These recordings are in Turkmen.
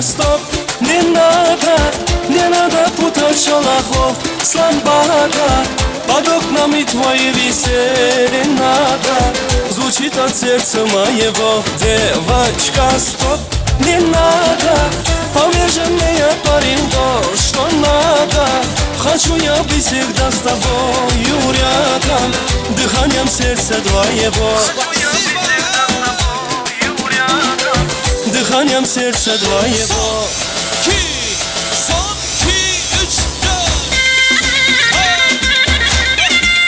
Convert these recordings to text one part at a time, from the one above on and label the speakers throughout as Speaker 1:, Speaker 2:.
Speaker 1: стоп, не надо, не надо путать шолохов с ламбада. Под окнами твои серенада звучит от сердца моего. Девочка, стоп, не надо, поверь же мне, я парень то, что надо. Хочу я быть всегда с тобою рядом, дыханием сердца твоего. Дыханием сердца твоего.
Speaker 2: Son 2, 3, 4.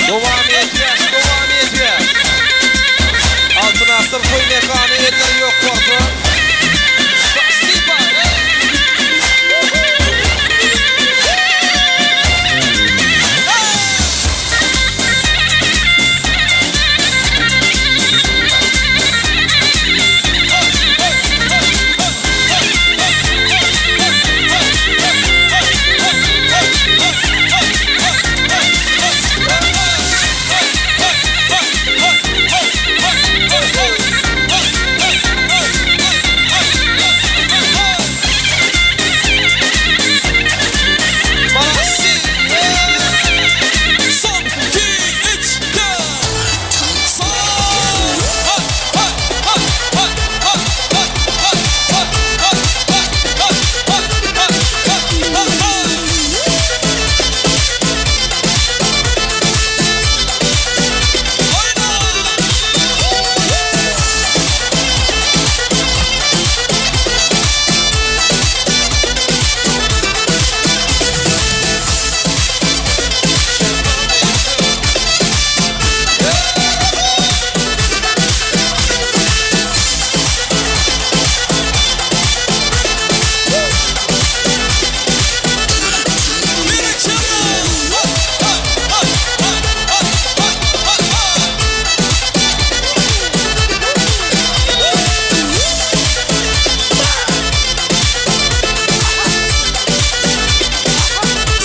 Speaker 3: Dowam edýäs, dowam edýäs. Altyn Asyr toý mekany eller ýokarda. Spasiba. Malasi. Son 2, 3, 4. Son. Ha, ha, ha, ha, ha, ha, ha, ha, ha, ha, ha, ha, ha, ha. Oýna! Ha, ha, ha, ha, ha, ha, ha.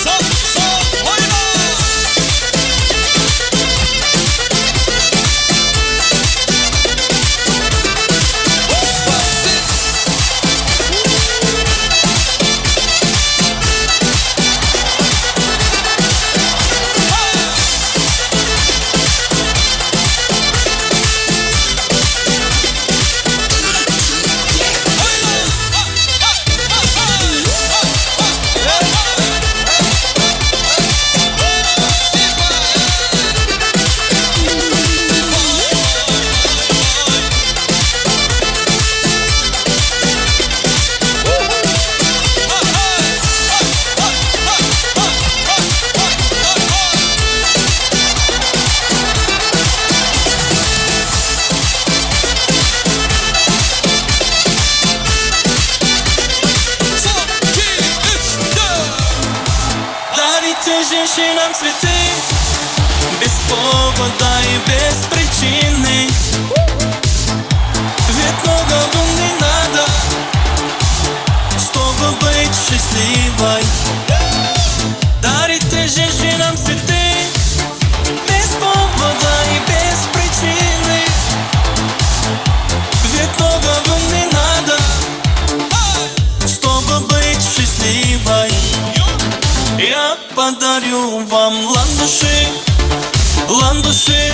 Speaker 3: Son, son, oýna! Spasi! Son 2, 3, 4.
Speaker 1: Дарите женщинам цветы без повода и без причины. Ведь многого не надо, чтобы быть счастливой. Дарите женщинам цветы без повода и без причины. Ведь многого не надо, чтобы быть счастливой. Я подарю вам ландыши, ландыши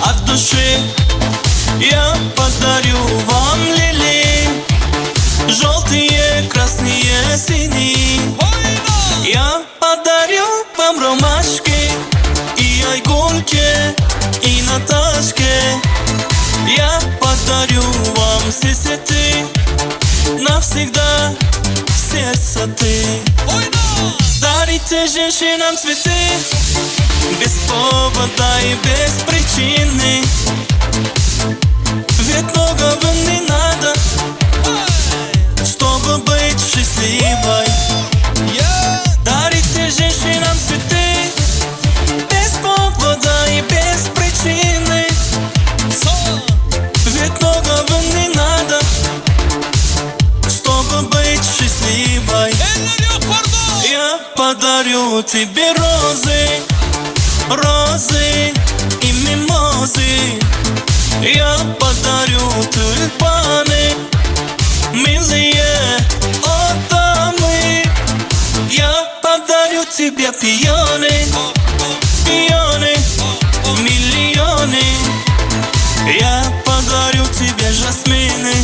Speaker 1: от души. Я подарю вам лилии, желтые, красные, синие. Я подарю вам ромашки и Айгульке, и Наташке. Я подарю вам все цветы, навсегда все цветы. Дарите женщинам цветы без повода и без причины. Ведь многого не надо, чтобы быть счастливой. Дарите женщинам цветы без повода и без причины. Ведь многого не надо, чтобы быть счастливой.
Speaker 2: Eller ýokarda.
Speaker 1: Я подарю тебе розы, розы и мимозы. Я подарю тюльпаны. Милые отдамы Я подарю тебе пионы Пионы, миллионы Я подарю тебе жасмины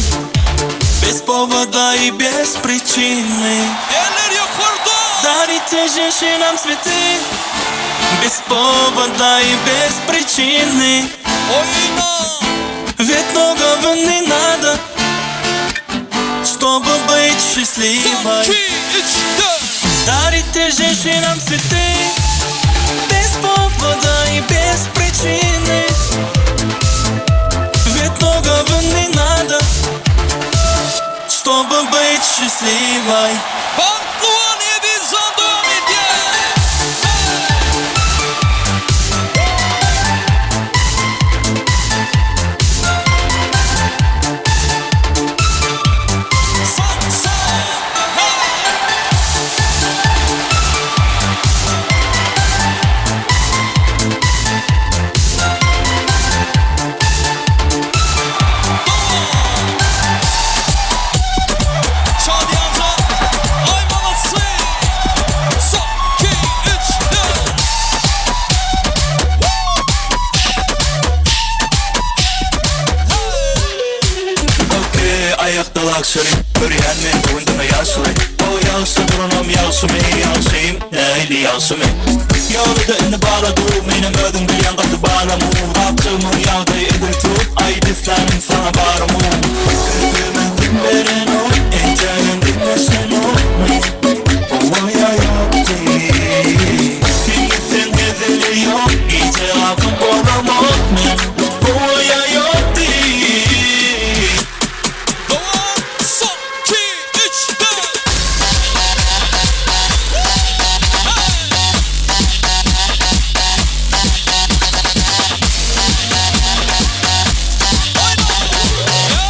Speaker 1: Без повода и без причины
Speaker 2: Eller ýokarda.
Speaker 1: Дарите женщинам цветы Без повода и без причины
Speaker 2: Oýna.
Speaker 1: Ведь многого не надо Чтобы быть
Speaker 2: Son,
Speaker 1: счастливой
Speaker 2: iki, üç, dört.
Speaker 1: Дарите женщинам цветы Без повода и без причины Ведь многого не надо Чтобы быть счастливой
Speaker 2: Bagtly Ediljan dowam edýär. Son, son, hey! Şadiyanjan, ay malasy. Son, iki, üç, dört.
Speaker 1: Okey, ayakta luxury Görýän men bu gündeme ýagşyly O ýagşy duranam ýagşymy ýagşym Nähili ýagşymy Ýalyda indi bala dur Menem özüň bilýän gaty balamu Gapjygymyň ýagdaýy edil tut Aýt islänim saňa barymu Kirpigime gün berenok Entägem diňleşenok men Owaýa ýok diý Sen gitseň hezili ýok Gije galsam bolamok men Owaýa ýok diý
Speaker 2: Dowam. Son, iki, üç, dört. Hey! Oýna! Ja!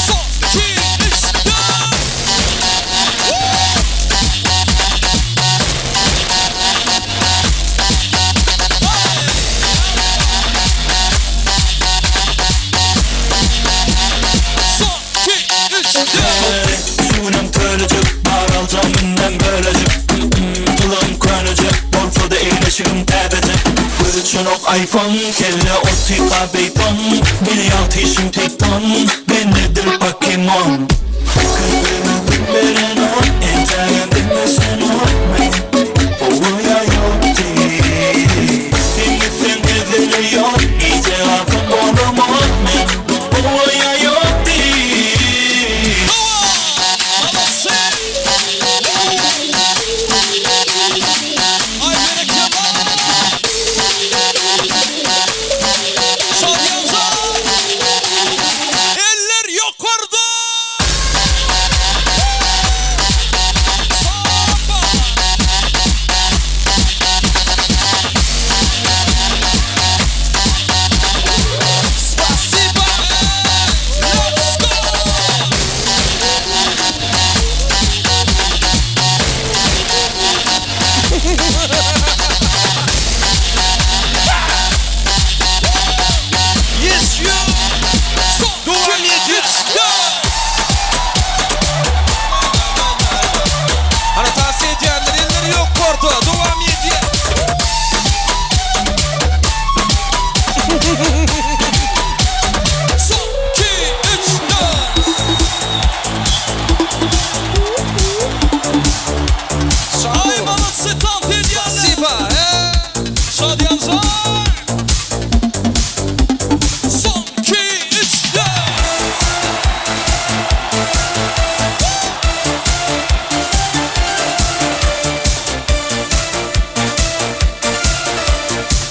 Speaker 2: Son, iki, üç, dört. Son, iki, üç, dört.
Speaker 1: Şunam kölecek Bar aljam inden bölecek Dulum könecek Bolsa da eýleşigim täzecek Göz üçin ok iPhone Kelle otyka beýton Bir ýagty işim TikTok Ben nedir Pokemon Kirpigime gün berenok Entägem diňleşenok men Owaýa ýok diý Sen gitseň hezili ýok Gije galsam bolamok men Owaýa ýok diý
Speaker 2: Dowam. Malasy. Ay berekella. Şadiyanjan. Eller ýokarda. Samba. Spasiba. Let's go. Yes you. Son,
Speaker 3: Dowam
Speaker 2: iki,
Speaker 3: edýär.
Speaker 2: üç, dört.
Speaker 3: Ana tavsiye edýänler elleri ýokarda. Dowam edýär.
Speaker 2: Son, iki, üç, dört. Ay malasy dans edýärler.
Speaker 3: Siba. Hey.
Speaker 2: Şadiyanjan. Son, iki, üç, dört.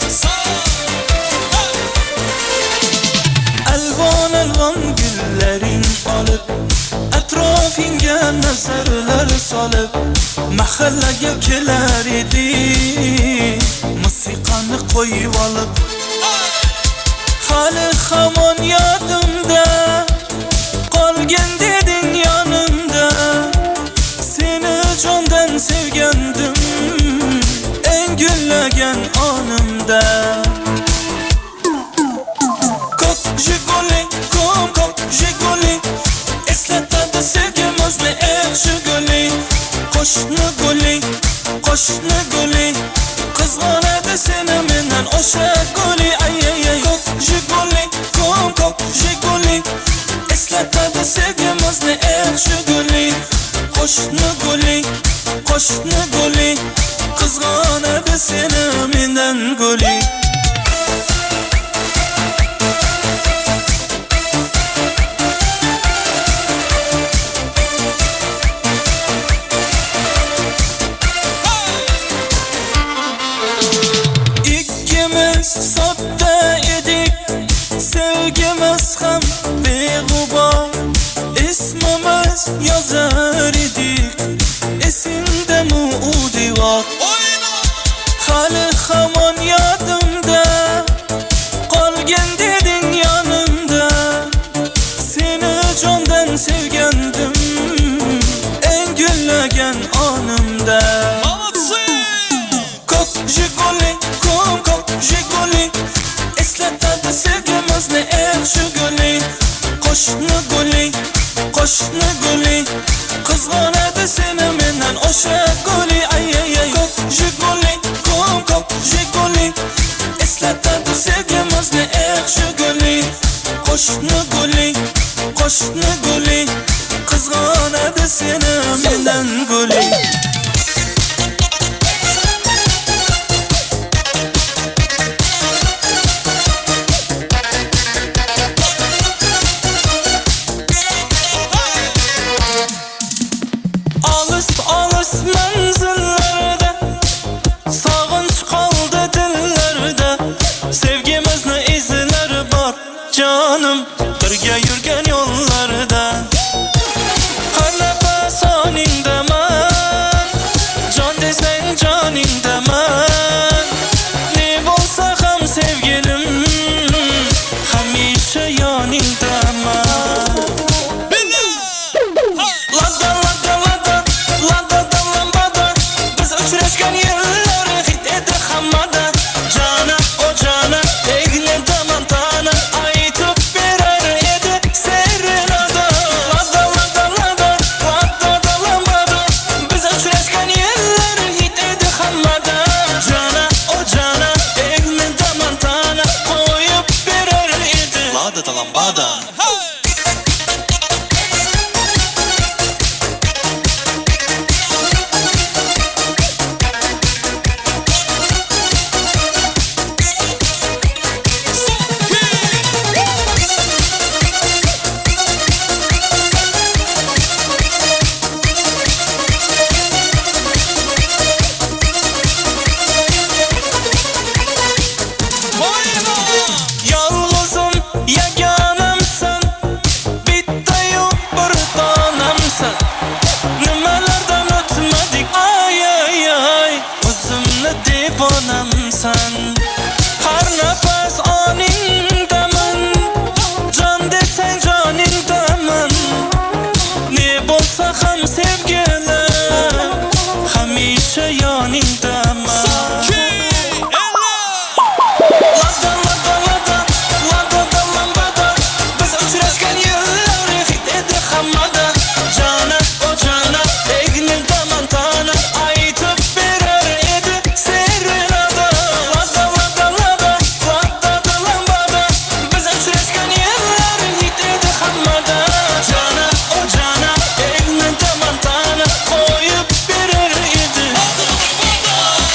Speaker 2: Sağ, hey.
Speaker 1: Elvan elvan güllerin alıp Etrafingga nazarlar solib Mahallaga kelar edi Musiqani qo'yib olib Hali hamon yodimda Qolgin deding yonimda Seni jondan sevgandim Eng gullagan onimda Kok Жигули, ком, кок Жигули. Qo'shni guli, qo'shni guli Qizg'onadi seni mendan o'sha guli Ay ay ay Ko'k Jiguli, ko'm ko'k Jiguli Eslatadi sevgimizni eh shu guli Qo'shni guli, qo'shni guli Qizg'onadi seni mendan guli Ikkimiz sodda edik Sevgimiz ham beg'ubor Ismimiz yozar edik Esingdami u devor
Speaker 2: O'yna!
Speaker 1: Hali hamon yodimda Qolgin deding yonimda Seni jondan sevgandim Eng gullagan onimda
Speaker 2: Молодцы!
Speaker 1: Ko'k Jiguli, ko'm ko'k Jiguli Eslatadi sevgimizni eh shu guli Qo'shni guli, qo'shni guli Qizg'onadi seni mendan o'sha guli Ay ay ay Ko'k Jiguli, ko'm ko'k Jiguli Eslatadi sevgimizni eh shu guli Qo'shni guli, qo'shni guli Qizg'onadi seni mendan guli Olis olis manzillarda Sog'inch qoldi dillarda Sevgimizni izlari bor jonim Birga yurgan yo'llarda Har nafas oningdaman Jon desang joningdaman Ne bo'lsa ham sevgilim Hamisha yoningdaman
Speaker 2: Billa! Hay!
Speaker 1: Lada lada lada lada da lambada Biz uchrashgan yerlar hit edi hammada Jana o jana egnida montana Aytib berar edi serenada Lada lada lada lada da lambada Biz uchrashgan yerlar hit edi hammada Jana o jana egnida montana Qo'yib berar edi Lada da lambada
Speaker 2: Hey! Son iki! O'yna!
Speaker 1: Yolg'izim yagonamsan Bittayu bir donamsan Nimalardan o'tmadik ay ay ay O'zimni devonamsan Har nafas oningdaman Jon desang joningdaman Ne bo'lsa ham sevgilim Hamisha yoningdaman
Speaker 2: Son iki! Eller!
Speaker 1: Lada lada lada lada da lambada Biz uchrashgan yerlar hit edi hammada Jana o jana egnida montana Aytib berar edi serenada Lada lada lada lada da lambada Biz uchrashgan yerlar hit edi hammada Jana o jana egnida montana Qo'yib berar edi
Speaker 2: Lambada!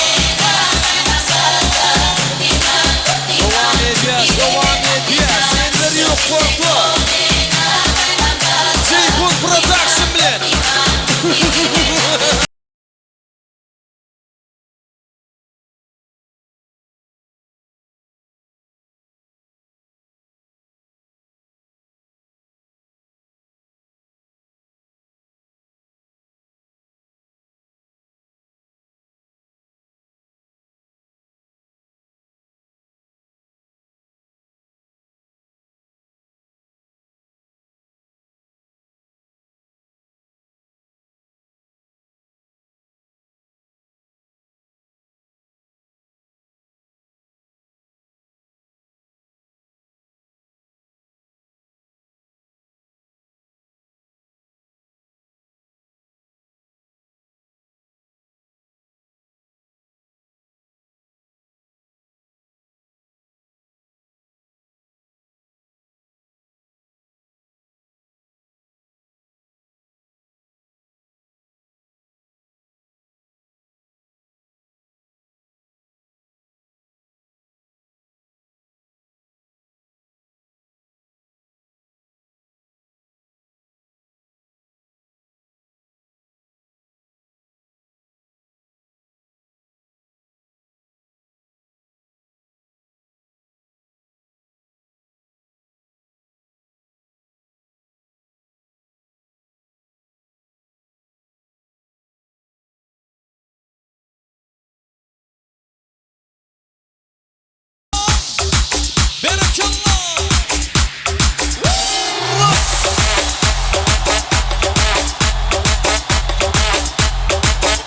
Speaker 2: Berekella!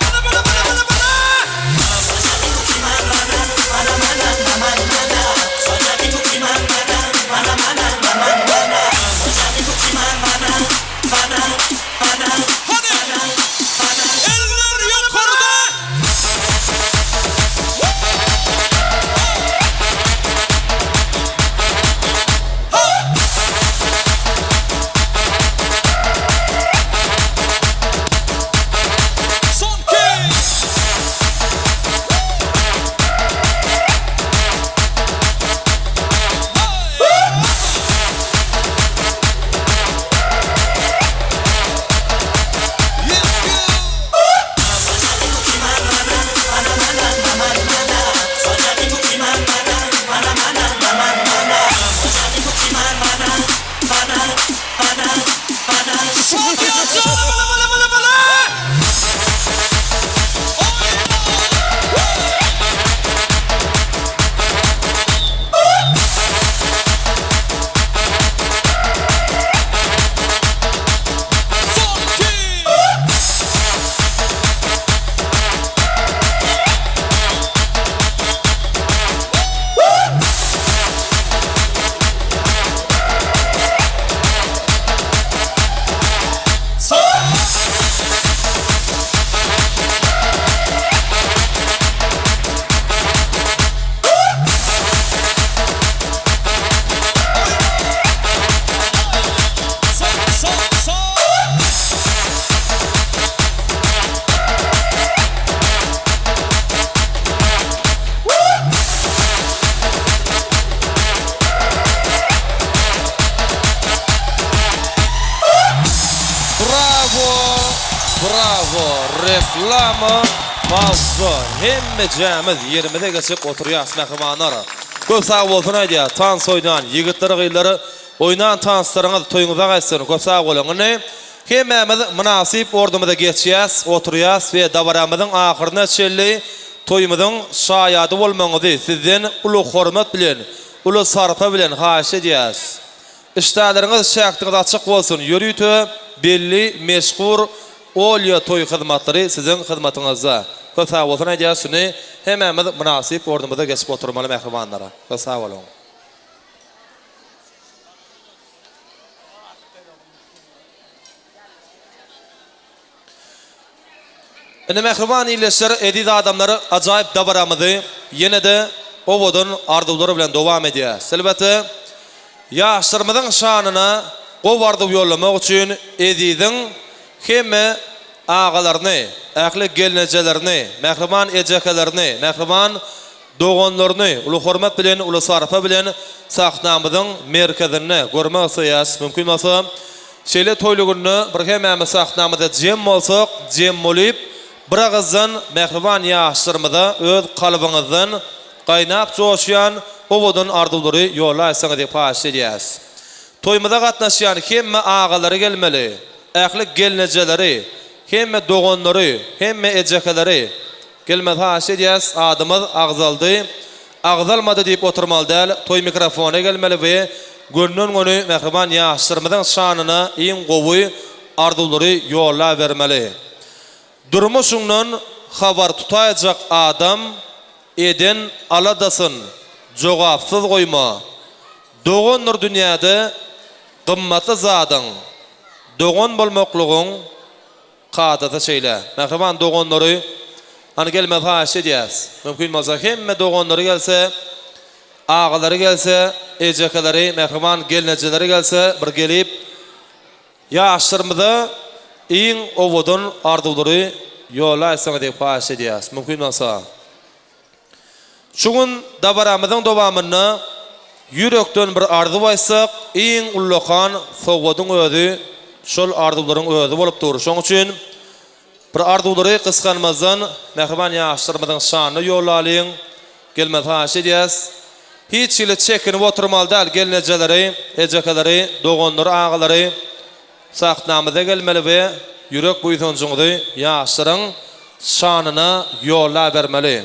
Speaker 2: Bana bana bana bana bana! Hadi! Eller ýokarda! Son kez! Let's go! Bana bana bana bana! Son kez! Son! Son, son, son!
Speaker 3: Brawo brawo reklama pauza hemmejämiz ýerimize geçip oturýas mähribanlar köp sag bolsun aýdýas tans oýnan ýigitler gyzlar oýnan tanslaryňyz toýuňyza gaýtsyn köp sag boluň indi hemmämiz mynasyp ordumyza geçýäs oturýas we dabaramyzyň ahyryna çenli toýumyzyň şaýady bolmagyňyzy sizden uly hormat bilen uly sarpa bilen haýyş edýäs. Işdäleriňiz şähdiňiz açyk bolsun ýörite belli meşhur Olýa toý hyzmatlary siziň hyzmatyňyzda köp sag bolsun aýdýas şuny hemmämiz mynasyp ornumyza geçip oturmaly mähribanlar köp sag boluň. Indi mähriban ildeşler, eziz adamlar ajaýyp dabaramyzy ýene-de owadan arzuwlar bilen dowam edýäs. Elbetde, ýaşlarymyzyň şanyna gowy arzuw ýollamak üçin Eziziň hemme agalaryny, ähli gelnejelerini, mähriban ejekelerini, mähriban doganlaryny uly hormat bilen, uly sarpa bilen sahnamyzyň merkezinde görmek isleýäs. Mümkin bolsa, Şeýle toýly günde bir hemmämiz sahnamyzda jem bolsak, jem bolyp, bir agyzdan mähriban ýaşlarymyza öz kalbyňyzdan gaýnap joşýan owadan arzuwlary ýollaýsaňyz diýip haýyşt edýäs. Toýumyza gatnaşýan hemme agalary gelmeli, ähli gelnejeleri, hemme doganlary, hemme ejekeleri Gelmez haýyş edýäs adymyz agzaldy agzalmady diýip oturmaly däl toý mikrofona gelmeli we gönden göni mähriban ýaşlarymyzyň şanyna iň gowy arzuwlary ýollabermeli. Durmuşyňdan habar tutaýjak adam eden aladasyn jogapsyz goýma. Dogandyr dünýäde gymmatly zadyň dogan bolmaklygyň Kadasy şeýle. Mähriban doganlary hany gelmegi haýyş edýäs. Mümkin bolsa hemme doganlary gelse, agalary gelse, ejekeleri, mähriban gelnejeleri gelse bir gelip ýaşlarymyza iň owadan arzuwlary ýollaýsaňyz diýip haýyş edýäs. Mümkin bolsa. Şu gün dabaramyzyň dowamynda ýürekden bir arzuw aýtsak, iň ullakan sowgadyň özi şol arzuwlaryň özi bolup dur. Şonuň üçin bir arzuwlary gysganmazdan mähriban ýaşlarymyzyň şanyna ýollalyň. Gelmez haýyş edýäs. Hiç hili çekinip oturmaly däl gelnejeleri, ejekeleri, doganlary, agalary. Sahnamyza gelmeli we ýürek buýsanjyňyzy ýaşlaryň şanyna ýollabermeli.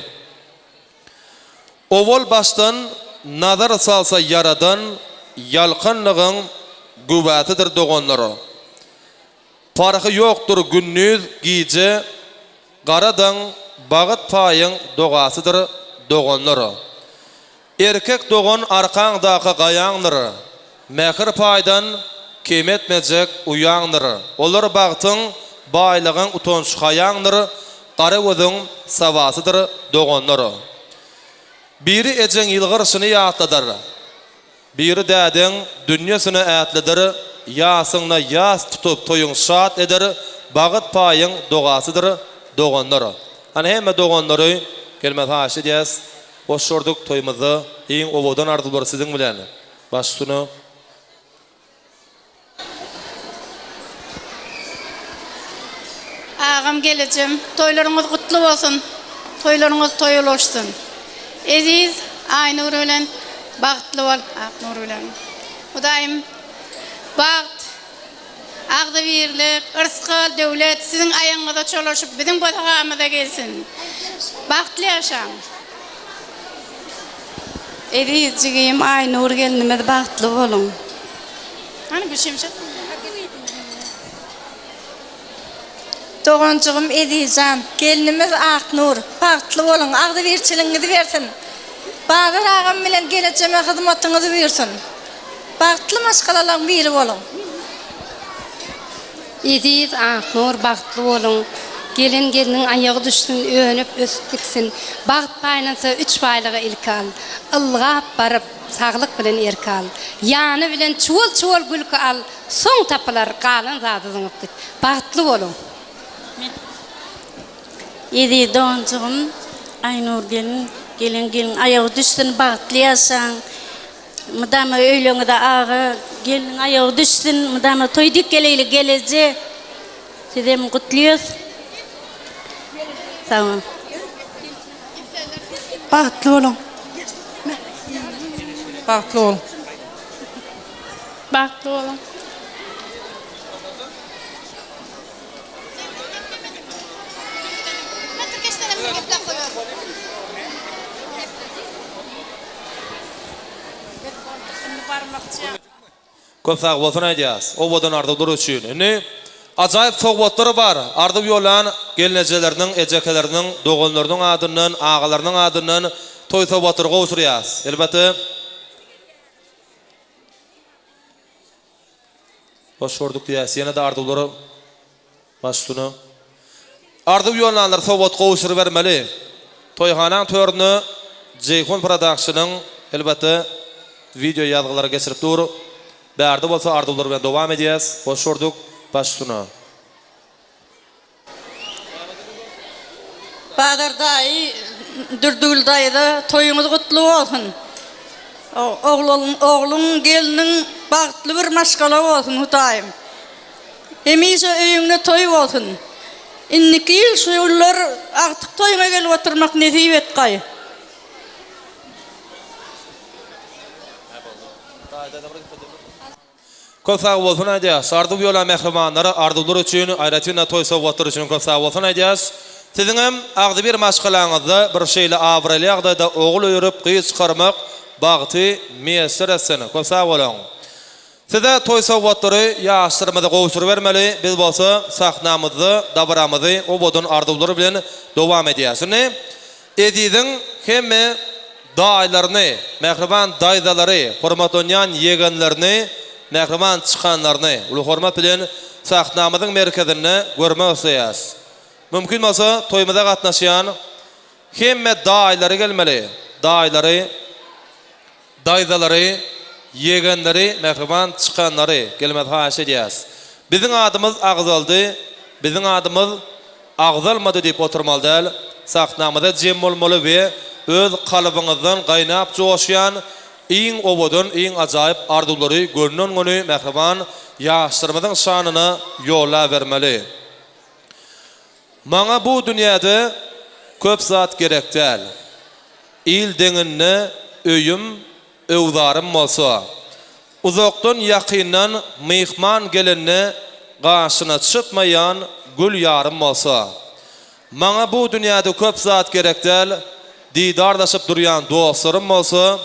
Speaker 3: Owal başdan.
Speaker 4: nazar salsa Ýaradan, Ýalkanlygyň güwäsidir doganlar. Parhy ýokdur gündiz, gije, Gara daň bagyt paýyň dogasydyr doganlar. Erkek dogan arkaňdaky gaýaňdyr, Mähir paýdan kem etmejek uýaňdyr. Olar bagtyň, baýlygyň utanç-haýaňdyr, Gara gözüň sabasydyr doganlar. Biri ejeň ýylgyryşyny ýatladar. Biri dädeň dünýesine ätlidir, Ýasyňda ýas tutup toýuň şat eder, Bagyt paýyň dogasydyr doganlar. Hany hemme doganlary gelmez haýyş edýäs. Hoş gördük toýumyzda iň owadan arzuwlar siziň bilen. Baş üstüne.
Speaker 5: Agam gelejem toýlaryňyz gutly bolsun toýlaryňyz toý ulaşsyn Eziz Aýnur bilen bagtly bol Aknur bilen Hudaýym bagt agzybirlik yrsgal döwlet siziň aýagyňyza çolaşyp biziň bosagamyza gelsin bagtly ýaşaň.
Speaker 6: Eziz jigim Aýnur gelnimiz bagtly boluň.
Speaker 5: Hany bu şemşat.
Speaker 7: Doganjygym Ezizjan, gelnimiz Aknur, bagtly boluň, agzybirçiligiňizi bersin. Bazar agam bilen gelejeme hyzmatyňyzy buýursyn. Bagtly maşgalalaň biri boluň.
Speaker 6: Eziz Aknur bagtly boluň. Gelen gelniň aýagy düşsün, önüp ösüp gitsin. Bagt paýlansa üç baýlygy ilki al. Ylgap baryp, saglyk bilen erki al. Ýany bilen çuwal-çuwal gülki al, soň tapylar, galan zady zyňyp git. Bagtly boluň.
Speaker 8: Eziz doganjygym Aýnur gelin, gelen gelin aýagy düşsün, bagtly ýaşaň. Mydama öýleňize aga gelniň aýagy düşsün, mydama toý dik geleýli geleje. Sizem gutlyýas. Sag boluň.
Speaker 9: Bagtly boluň.
Speaker 10: Bagtly boluň.
Speaker 5: Bagtly boluň.
Speaker 4: Köp sag bolsun aýdýas owadan arzuwlar üçin. Indi ajaýyp sowgatlar bar. Arzuw ýollan gelnejeleriniň, ejekeleriniň, doganlarynyň adyndan, agalarynyň adyndan toý sowgatlary gowşurýas. Elbetde. Hoş gördük diýýäs. Ýene-de arzuwlar baş üstüne. Arzuw ýollanlar sowgat gowşurybermeli. Toýhanaň töründe Jeýhun Productionyň elbetde wideo ýazgylary geçirip dur. Bärde bolsa arzuwlar bilen dowam edýäs. Hoş gördük. Baş üstüne.
Speaker 8: Bazar daýy Durdygül daýza toýuňyz gutly bolsun. Ogluň ogluň gelniň bagtly bir maşgala bolsun Hudaýym. Hemişe öýüňde toý bolsun. Indiki ýyl şu günler agtyk toýuňa gelip oturmak nesip etgaý.
Speaker 4: Köp sag bolsun aýdýas. Arzuw ýola mähribanlara arzuwlar üçin, aýratynda toý sowgatlary üçin köp sag bolsun aýdýas. Siziňem agzybir maşgalaňyzda bir şeýle abraýly ýagdaýda ogul öýerip gyz çykarmak bagty miýesser etsin. Köp sag boluň. Size toý sowgatlary ýaşlarymyza gowşurybermeli, biz bolsa sahnamyzda dabaramyzy owadan arzuwlar bilen dowam edýäs. Indi Eziziň hemme daýylaryny, mähriban daýzalary, hormatlanýan ýegenlerini, mähriban çykanlaryny uly hormat bilen sahnamyzyň merkezinde görmek isleýäs. Mümkin bolsa toýumyza gatnaşýan hemme daýylary gelmeli, daýylary, Daýzalary, ýegenleri, mähriban çykanlary gelmez haýyş edýäs. Biziň adymyz agzaldy, biziň adymyz agzalmady diýip oturmaly däl, sahnamyza jem bolmaly we öz kalbyňyzdan gaýnap joşýan iň owadan, iň ajaýyp arzuwlary gönden-göni mähriban ýaşlarymyzyň şanyna ýollabermeli. Maňa bu dünýäde köp zat gerek däl. Il deňinde öýüm, öwzarym bolsa. Uzakdan-ýakyndan myhman gelende gaşyna çytmaýan gül ýarym bolsa. Maňa bu dünýäde köp zat gerek däl, didarlaşyp durýan dostlarym bolsa.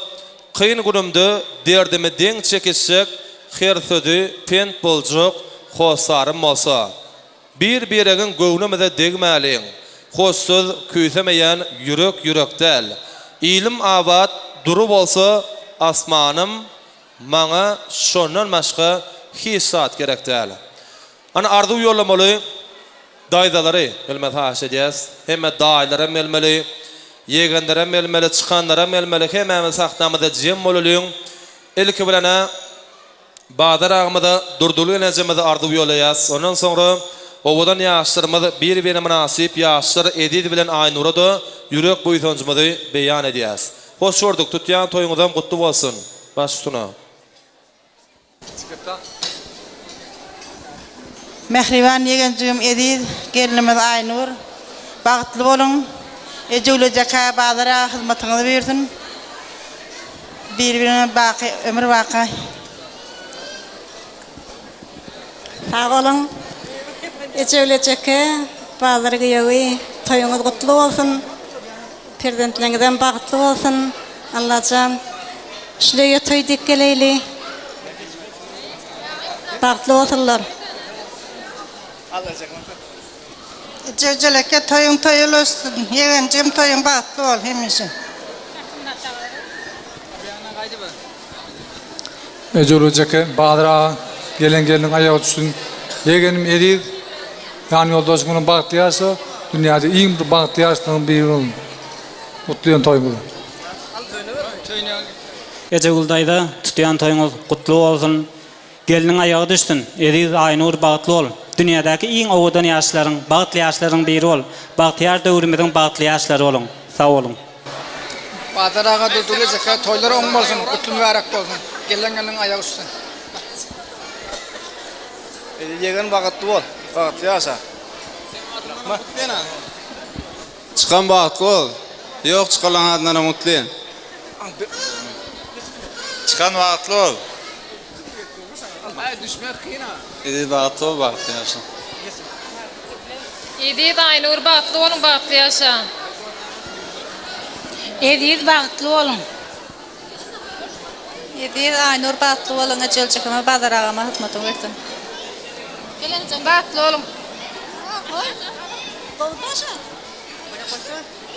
Speaker 4: Kyn günümde derdimi deň çekişjek, her sözi pent boljak hossarym bolsa. Bir-biregiň göwnümize degmäliň. Hoş söz küýsemeýän ýürek ýürek däl. Ilim abat, dury bolsa asmanym, maňa şondan başga hiç zat gerek däl. Ana arzuw ýollamaly daýzalary gelmez haýyş edýäs. Hemme daýylaram gelmeli, ýegenlerem gelmeli, çykanlaram gelmeli. Hemmämiz sahnamyzda jem bolalyň. Ilki bilen-ä Bazar agamyza, Durdyly enejemize arzuw ýollaýas. Ondan soňra owadan ýaşlarymyz, bir-birine mynasyp ýaşlar Eziz bilen Aýnura-da ýürek buýsanjymyzy beýan edýäs. Hoş gördük, tutýan toýuňyzam gutly bolsun. Baş üstüne.
Speaker 9: Mähriban ýegenjigim Eziz, gelnimiz Aýnur, bagtly boluň! Ejegül ejekä Bazar aga hyzmatyňyzy buýursyn! Biri-biriňe baky ömür baky.
Speaker 7: Sag boluň! Ejegül ejeke, Bazar giýewi, toýuňyz gutly bolsun! Perzentleňizem bagtly bolsun Allajan şuleýe toý dek geleýli bagtly bolsunlar.
Speaker 9: Ejejel eke toýuň toý ulaşsyn ýegenjigim toýuň bagtly bol hemişe.
Speaker 10: Ejegül ejeke Bazar aga gelen gelniň aýagy düşsün ýegenim Eziz Ýan ýoldaşyň bilen bagtly ýaşa, dünýäde iň bir bagtly ýaşlaryň biri bol. Gutlaýan toýuňyzy.
Speaker 11: Ejegül daýza tutýan toýuňyz gutly bolsun. Gelniň aýagy düşsün. Eziz Aýnur bagtly bol. Dünýädäki iň owadan ýaşlaryň, bagtly ýaşlaryň biri bol. Bagtyýar döwrümiziň bagtly ýaşlary boluň. Sag boluň.
Speaker 12: Bazar aga Durdugül ejeke toýlary oň bolsun gutly mübärek bolsun gelen gelniň aýagy düşsün.
Speaker 13: Eziz ýegen bagytly bol, bagtly ýaşa.
Speaker 14: Çykan bagtly bol. Ýok çykanlaň adyndanam gutlaýan.
Speaker 15: Çykan bagtly bol. Eziz bagtly bol bagtly ýaşa.
Speaker 16: Eziz Aýnur bagtly boluň bagtly ýaşa.
Speaker 5: Eziz bagtly boluň.
Speaker 7: Eziz Aýnur bagtly boluň ejeljigime Bazar agama hyzmatyň bersin.
Speaker 16: Gelinjigim bagtly boluň.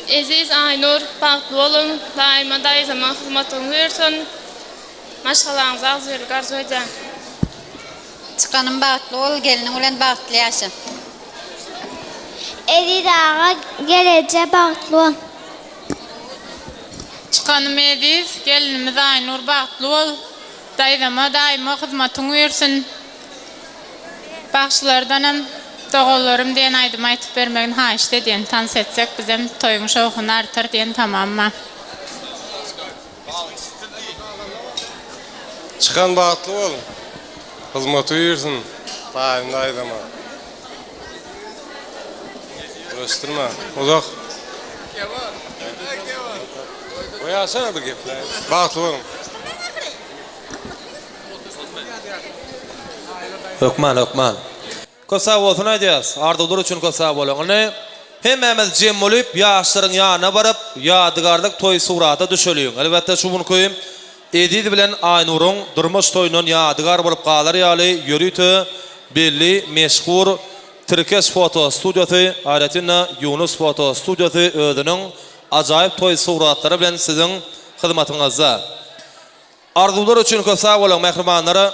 Speaker 16: Eziz Aýnur bagtly boluň daýyma daýzama hyzmatyň bersin maşgalaňyza agzybirlik arzuw edýän.
Speaker 17: Çykanym bagtly bol gelniň bilen bagtly ýaşa.
Speaker 18: Eziz aga geleje bagtly bol.
Speaker 16: Çykanym Eziz, gelinimiz Aýnur bagtly bol. Daýzama, daýyma hyzmatyň buýursyn. Bagşylardanam Doganlarym diýen aýdymy aýtyp bermegini haýyşt edýän. Tans etsek bizem toýuň şowhuny artar diýen tamam bar.
Speaker 19: Çykan bagtly bol. Hyzmaty buýursyn. Daýym daýzama. Görüşdirme. Uzak. Goýaşana bir gepläýin. Bagtly boluň.
Speaker 4: Hökman hökman. Köp sag bolsun aýdýas. Arzuwlar üçin köp sag boluň. Indi hemmämiz jem bolup ýaşlaryň ýanyna baryp ýadygärlik toý surata düşeliň. Elbetde şu günki Eziz bilen Aýnuryň durmuş toýundan ýadygär bolup galar ýaly ýörite belli meşhur Tirkeş foto studiýasy, aýratyn-da Ýunus foto studiýasy özüniň ajaýyp toý suratlary bilen siziň hyzmatyňyzda. Arzuwlar üçin köp sag boluň mähribanlar!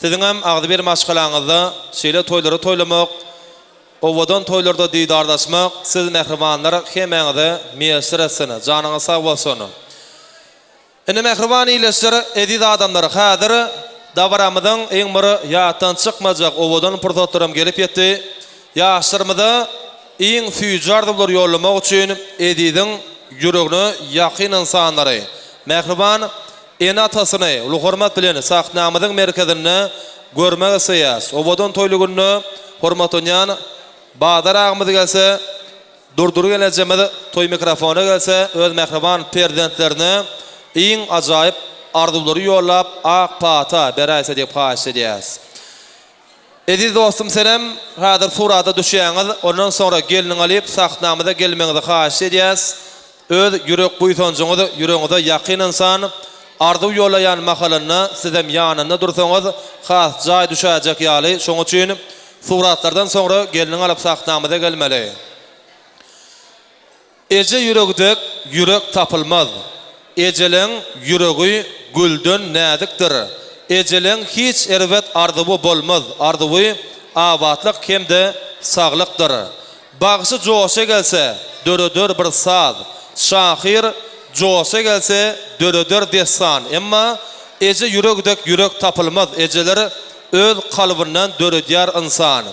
Speaker 4: Siziňem agzybir maşgalaňyzda şeýle toýlary toýlamak, owadan toýlarda didarlaşmak siz mähribanlar hemmäňize miýesser etsin! Janyňyz sag bolsun! Indi mähriban ildeşler, eziz adamlar, häzir dabaramyzyň iň bir ýatdan çykmajak owadan pursatlaram gelip ýetdi. Ýaşlarymyza iň süýji arzuwlary ýollamak üçin Eziziň ýüregine ýakyn ynsanlary, mähriban ene-atasyny uly hormat bilen sahnamyzyň merkezinde görmek isleýäs. Owadan toýly günde hormatlanýan Bazar agymyz gelse, Durdur gelnejemiz toý mikrofona gelse öz mähriban perzentlerine iň ajaýyp arzuwlary ýollap ak pata beräýse diýip haýyşt edýäs. Eziz dostum senem häzir surata düşýäňiz ondan soňra gelniňi alyp sahnamyza gelmegiňizi haýyşt edýäs. Öz ýürek buýsanjyňyz ýüregiňize ýakyn ynsan. Arzuw ýollaýan mahalynda sizem ýanynda dursaňyz has jaý düşäýjek ýaly, şoň üçin suratlardan soňra gelniňi alyp sahnamyza gelmeli. Eje ýüregi dek ýürek tapylmaz. Ejeleň ýüregi gülden näzikdir. Ejeleň hiç erbet arzuwy bolmaz, arzuwy abatlyk hem-de saglykdyr. Bagşy joşa gelse, döreder bir saz, Şahyr joşa gelse, döreder dessan. Emma eje ýüregi dek ýürek tapylmaz, Ejeler öz kalbyndan döredýär ynsan.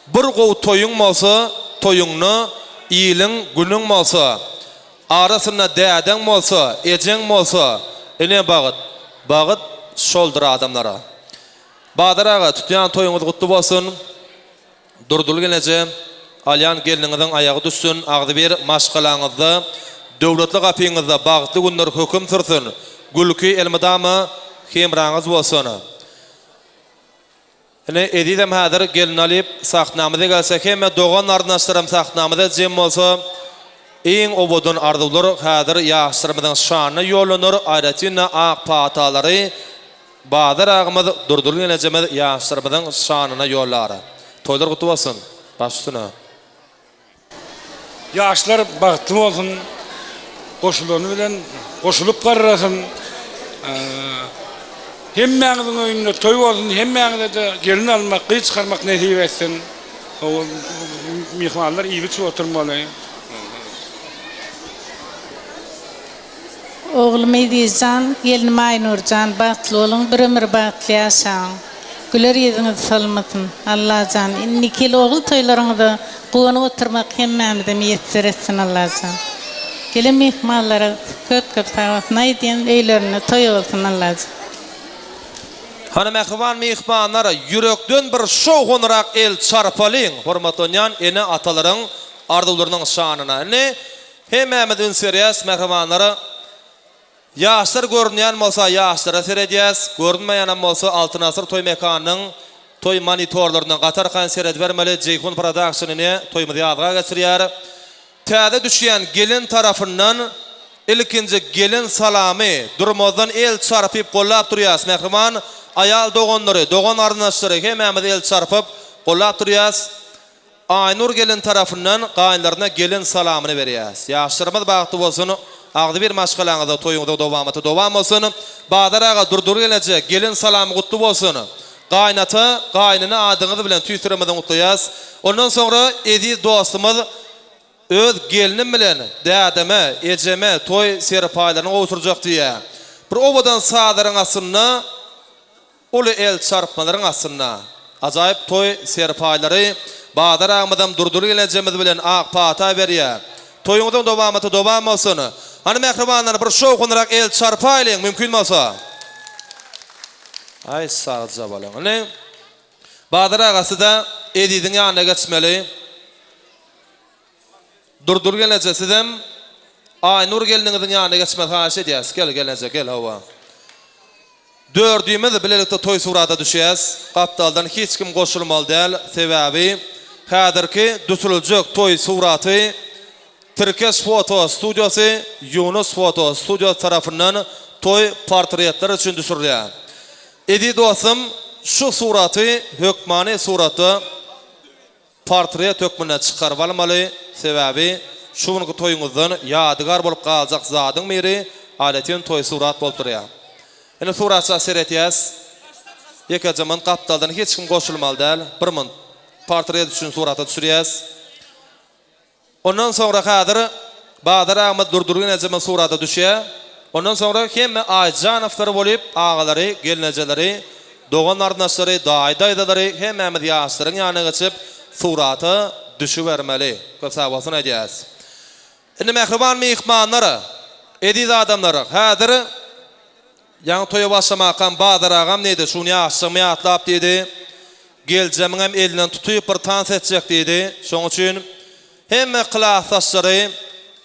Speaker 4: Bir gowy toýuň bolsa, toýuňda iliň, günüň bolsa, Arasynda dädeň bolsa, ejeň bolsa, ine bagt, bagt şoldur adamlara. Bazar aga, tutýan toýuňyz gutly bolsun! Durdyl geneje, alýan gelniňiziň aýagy düşsün, agzybir maşgalaňyzda, döwletli gapyňyzda bagtly günler höküm sürsün, gülki elmydama hemraňyz bolsun. Ine, Ezizem häzir gelin alyp, sahnamyza gelse, hemme dogan-garyndaşlaram sahnamyza jem bolsa, iň owadan arzuwlar häzir ýaşlarymyzyň şanyna ýollanar, aýratyn-da ak patalary Bazar agamyz Durdyl gelnejemiz ýaşlarymyzyň şanyna ýollar. Toýlar gutly bolsun. Baş üstüne.
Speaker 20: Ýaşlar bagtly bolsun, goşulany bilen goşulyp garrasyn. Hemmäňiziň öýünde toý bolsun, hemmäňize-de gelin almak, gyz çykarmak nesip etsin. Myhmanlar iýip-içip oturmaly.
Speaker 21: Oglum Ezizjan, gelnim Aýnurjan bagtly boluň bir ömür bagtly ýaşaň. Güler ýüzüňiz solmasyn. Allajan indiki ýyl ogul toýlaryňyza guwanyp oturmak hemmämize miýesser etsin Allajan. Gelen myhmanlara köp köp sag bolsun aýdýan öýlerinde toý bolsun Allajan.
Speaker 4: Hany mähriban myhmanlar ýürekden bir şowhunrak el çarpalyň hormatlanýan ene atalaryň arzuwlarynyň şanyna. Indi Hemmämiz üns berýäs mähribanlara. Ýaşlar görünýän bolsa ýaşlara seredýäs, görünmeýänem bolsa Altyn Asyr toý mekanynyň toý monitorlaryndan gaty arkaýyn seredibermeli Jeýhun Production ine toýumyzy ýazga geçirýär. Täze düşýän gelin tarapyndan ilkinji gelin salamy durmazdan el çarpyp gollap durýas mähriban aýal doganlary, dogan garyndaşlary hemmämiz el çarpyp gollap durýas. Aýnur gelin tarapyndan gaýynlaryna gelin salamyny berýäs. Ýaşlarymyz bagtly bolsun, agzybir maşgalaňyzda toýuňyzyň dowamaty dowam bolsun. Bazar aga Durdur geleje gelin salamy gutly bolsun. Gaýynata, gaýynene adyňyz bilen tüýs ýüregimizden gutlaýas. Ondan soňra eziz dostumyz öz gelnim bilen dädeme, ejeme toý serpaýlaryny gowşurjak diýýä. Bir owadan sazlaryň astynda Uly el çarpmalaryň astynda ajaýyp toý serpaýlary Bazar agmyzam Durdyl gelnejemiz bilen ak pata berýär. Toýuňyzyň dowamaty dowam bolsun. Hany mähribanlar bir şowhunrak el çarpaýlyň mümkin bolsa. Aý sagja boluň. Indi Bazar aga size Eziziň ýanyna geçmeli. Durdyl gelneje sizem Aýnur gelniňiziň ýanyna geçmegi haýyş edýäs. Gel gelneje gel hawa. Dördümiz bilelikde toý surata düşýäs. Gapdaldan hiç kim goşulmaly däl, sebäbi häzirki düsüriljek toý suraty Tirkeş foto studiýasy Ýunus foto studiýasy tarapyndan toý portretleri üçin düşürilýär. Eziz dostum, şu suraty hökmany suratda Portret hökmünde çykaryp almaly, sebäbi şu günki toýuňyzdan ýadygär bolup galjak zadyň biri aýratyn toý surat bolup durýar. Indi suratça seretýäs. Ýekeje munt gapdaldan hiç kim goşulmaly däl, bir munt portret üçin surata düşürýäs. Ondan soňra häzir Bazar agamyz Durdurgyn ejemiz surata düşýär. Ondan soňra hemme Aýjanowlar bolyp, agalary, gelnejeleri, dogan-garyndaşlary, daýy-daýzalary hemmämiz ýaşlaryň ýanyna geçip surata düşübermeli. Köp sag bolsun aýdýas. Indi mähriban myhmanlar, eziz adamlar, häzir Ýaňy toýa başlamakam Bazar agam diýdi, şuny ýaşlygymy ýatlap diýdi, geljemiňem elinden tutyp bir tans etjek diýdi. Şoň üçin hemme klasdaşlary,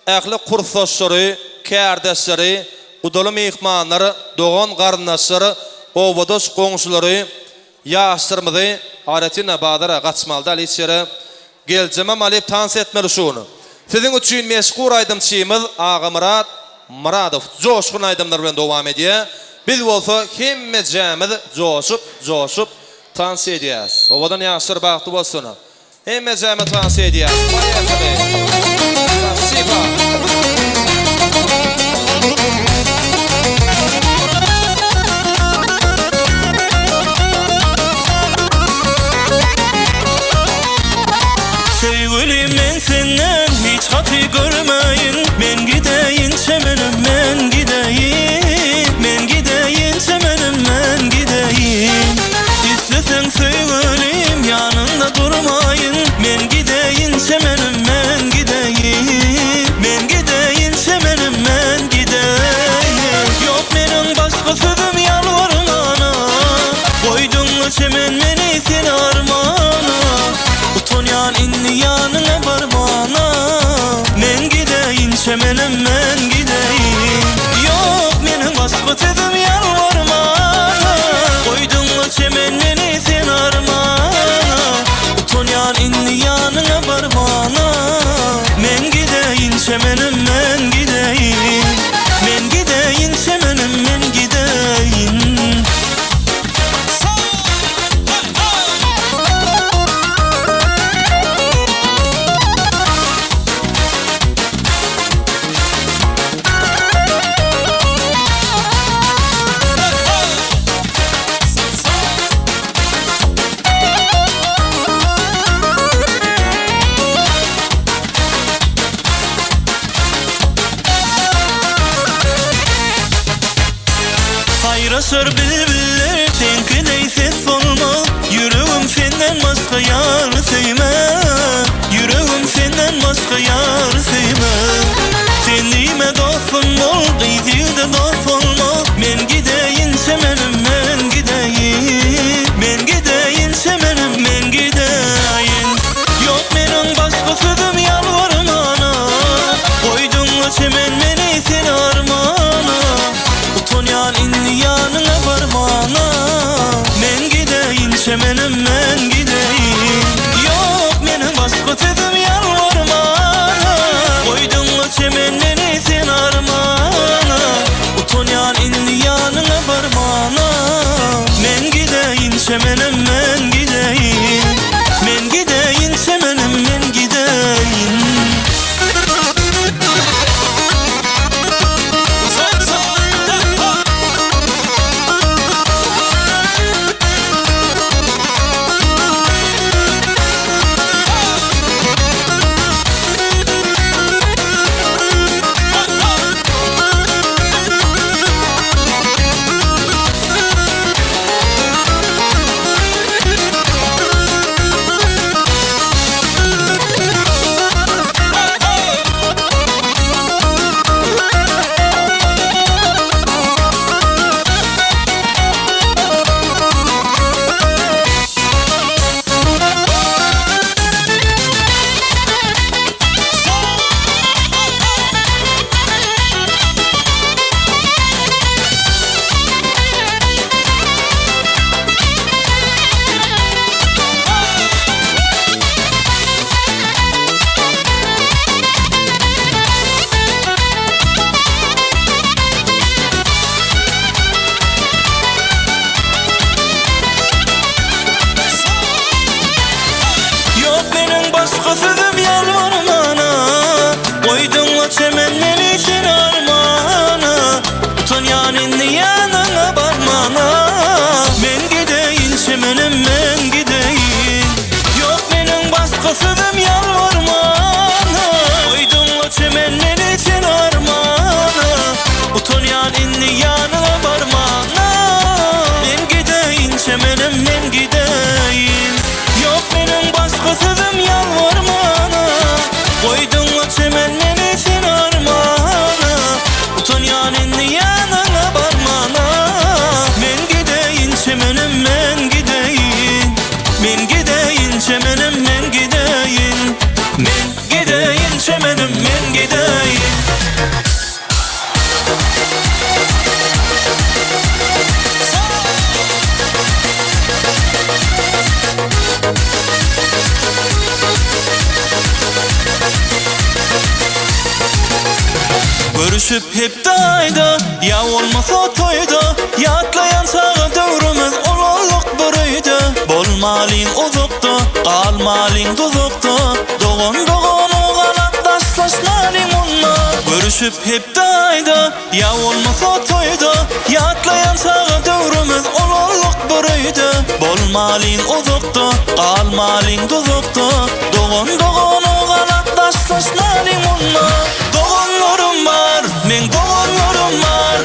Speaker 4: ähli kursdaşlary, kärdeşleri, gudaly myhmanlar, dogan-garyndaşlar, obadaş goňşulary, ýaşlarymyzy aýratyn-da Bazara gaçmaly däl hiç ýere. Geljemem alyp tans etmeli şuny. Siziň üçin meşhur aýdymçymyz Agamyrat Myradow joşgun aýdymlar bilen dowam edýär. Biz bolsa hemmejämiz joşup, joşup tans edýäs. Owadan ýaşlar bagtly bolsun. Hemmejämiz tans edýäs. Poýehali. Spasiba.
Speaker 1: Söýgülim men senden hiç haty görmäýin Men gideýin çemenim men gideýin Men gideýin çemenim men gideýin Isleseň söýgülim ýanyňda durmaýyn Men gideýin çemenim men gideýin Men gideýin çemenim men gideýin Ýok meniň başga sözüm ýalbarmana Goýduňla çemen meni sen armana Utanýan indi ýanyňa barmana Men gideýin çemenim men gideýin Ýok meniň başga sözüm ýalbarmana Goýduňla çemen meni sen armana Utanýan indi ýanyňa barmana Men gideýin çemenim men gideýin Men gideýin çemenim men gideýin. Saýraşar bilbiller seňki deý ses bolmaz Ýüregim senden başga ýary söýmez Ýüregim senden başga ýary söýmez Sen diýme dostum bol gyz ýigde dost bolmaz Men gideýin çemenim men gideýin Men gideýin çemenim men gideýin Ýok meniň başga sözüm ýalbarmana Goýduňla çemen meni sen armana Utanýan indi ýanyňa barmana. Görüşip hepde aýda, ýa bolmasa toýda, Ýatlaýan çaga döwrümiz ulaldyk bir öýde. Bolmalyň uzakda, galmalyň duzakda, Dogan dogana galap daşlaşmalyň onda. Görüşip hepde aýda, Ýa bolmasa toýda Ýatlaýan çaga döwrümiz Ulaldyk bir öýde Bolmalyň uzakda Galmalyň duzakda Dogan dogana galap Daşlaşmalyň munda Doganlarym bar Meň doganlarym bar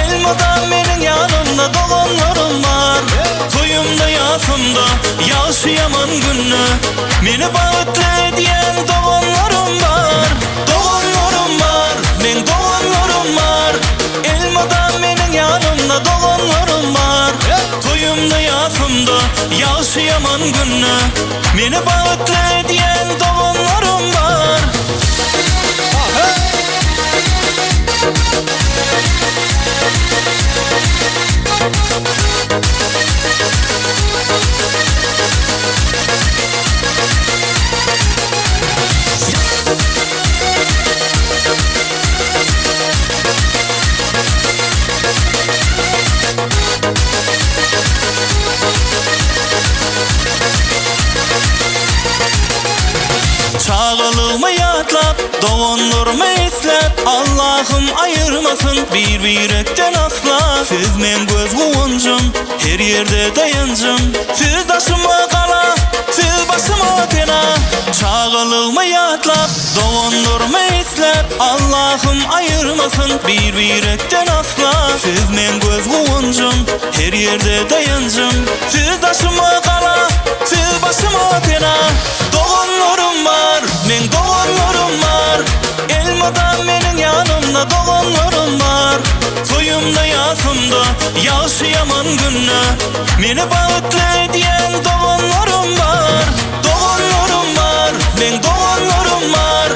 Speaker 1: Elmydam meniň ýanymda Doganlarym bar Toýumda ýasymda Ýagşy ýaman günde Meni bagtly edýän Doganlarym bar Doganlarym bar, meň doganlarym bar Elmydam meniň ýanymda doganlarym bar Toýumda ýasymda, ýagşy ýaman günde Meni bagtly edýän doganlarym bar. Çagalygymy ýatlap, doganlarymy isläp, Allahym aýyrmasyn bir-birekden asla. Siz meň göz guwanjym, her ýerde daýanjym. Siz daşyma gala, siz başyma pena. Çagalygymy ýatlap, doganlarymy isläp, Allahym aýyrmasyn bir-birekden asla. Siz meň göz guwanjym, her ýerde daýanjym. Siz daşyma gala, siz başyma pena. Doganlarym bar, meň doganlarym bar. Elmydam meniň ýanymda doganlarym bar. Toýumda, ýasymda, ýagşy-ýaman günde meni bagtly edýän doganlarym bar. Doganlarym bar, meň doganlarym bar.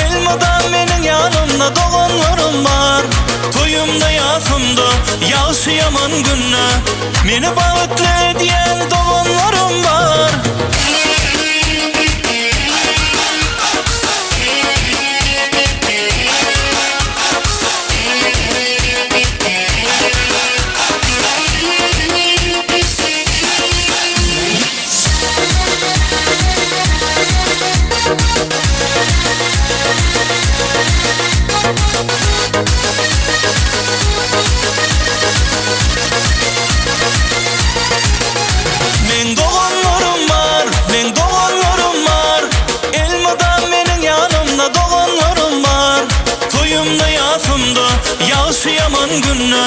Speaker 1: Elmydam meniň ýanymda doganlarym bar. Toýumda, ýasymda, ýagşy-ýaman günde meni bagtly edýän doganlarym bar. Meň doganlarym bar, meň doganlarym bar, Elmydam meniň ýanymda doganlarym bar. Toýumda ýasymda, ýagşy ýaman günde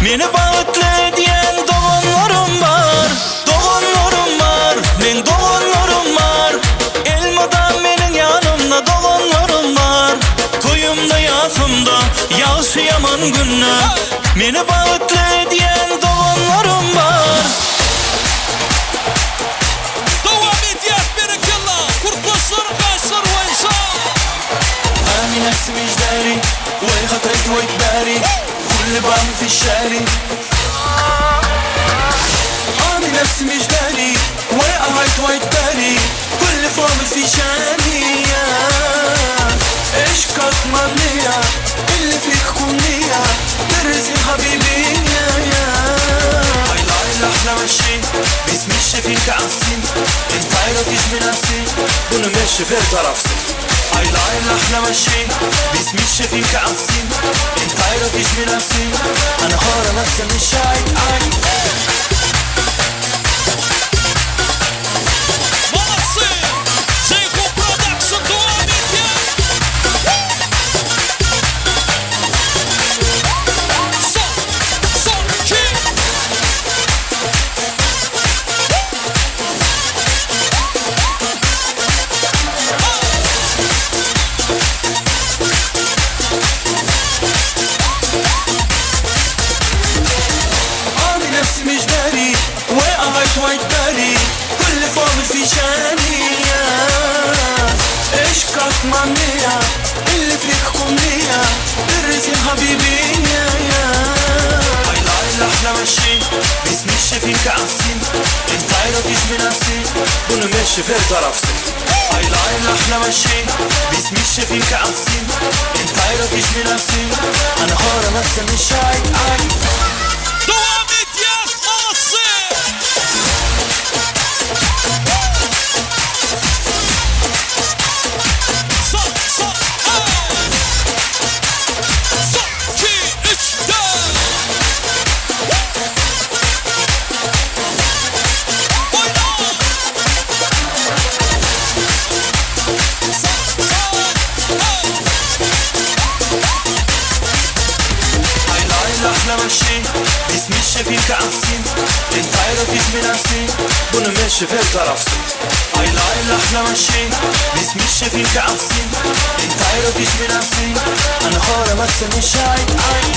Speaker 1: Meni bagtly edýän doganlarym bar. Doganlarym bar, meň doganlarym bar, Elmydam meniň ýanymda doganlarym bar. Toýumda ýasymda, ýagşy ýaman günde Meni bagtly edýän doganlarym bar.
Speaker 3: Dowam edýäs berekella Kurtlaşlar gaşlar boýunça. Malatsy! Jeýhun Production dowam edýär! Son, son iki!
Speaker 1: تعرفيش بنفسي بنو ماشي في طرفسي اي لاين احلى مشي بس مش شايفين كعفسي انت عارفيش بنفسي انا حارة نفسي مش عايد عايد
Speaker 3: Dowam edýäs Molodцы! Son, son, hey! Son, iki, üç, dört! Oýna! Son, son, hey!
Speaker 1: اي لاين احلى مشي بس مش شايفين كعفسي انت عارفيش بنفسي بنو ماشي في طرفسي اي لاين احلى مشي بس مش شايفين كعفسي انت عارفيش بنفسي انا حارة نفسي مش عايد عايد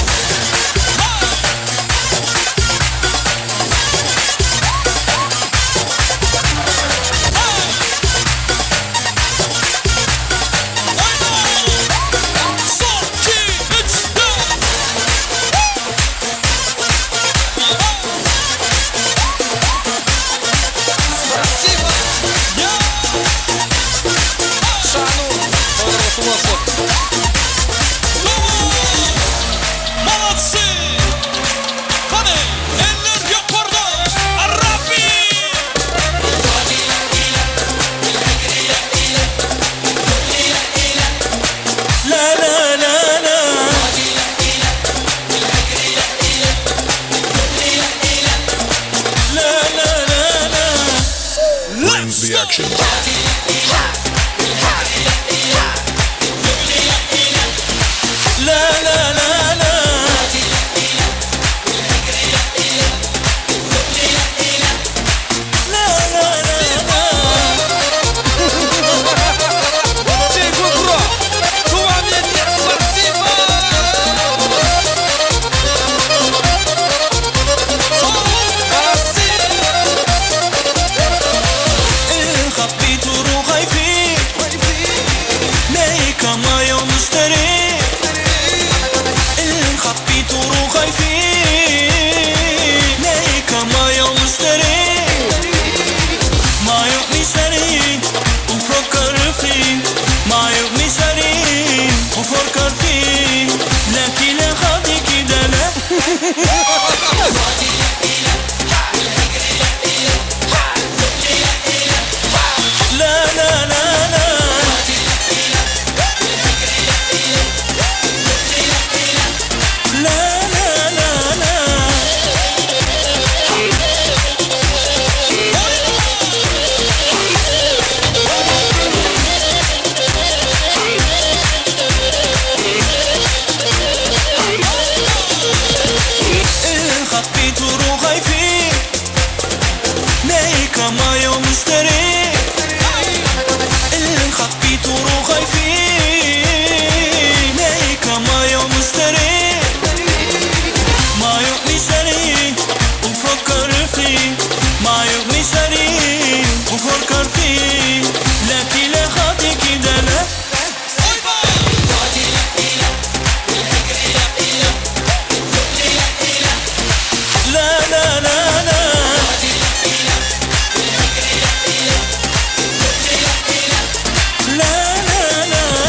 Speaker 3: Son, iki, üç, dört!
Speaker 12: Şanur, toýlar gutly bolsun.
Speaker 3: Molodцы! Hany, eller ýokarda! Rabbi!
Speaker 1: لا لا لا لا لا لا لا لا
Speaker 2: Brings the action.
Speaker 1: لا لا لا لا لا لا لا
Speaker 12: Ceyhun Bro, dowam edýäs Spasiba!
Speaker 1: خبيت وروحي فيك ليك ما يوم اشتريت خبيت وروحي فيك ليك ما يوم اشتريت ما يوم اشتريت وفكر فيك ما يوم اشتريت وفكر فيك لكن لا خاطي كده لا لا لا لا لا لا لا لا لا خبيت وروحي فيك ليك ما يوم اشتريت خبيت وروحي فيك ليك ما يوم اشتريت ما يوم اشتريت وفكر فيك ما يوم اشتريت وفكر فيك لكن لا خاطي كده لا لا لا لا لا لا لا لا لا لا لا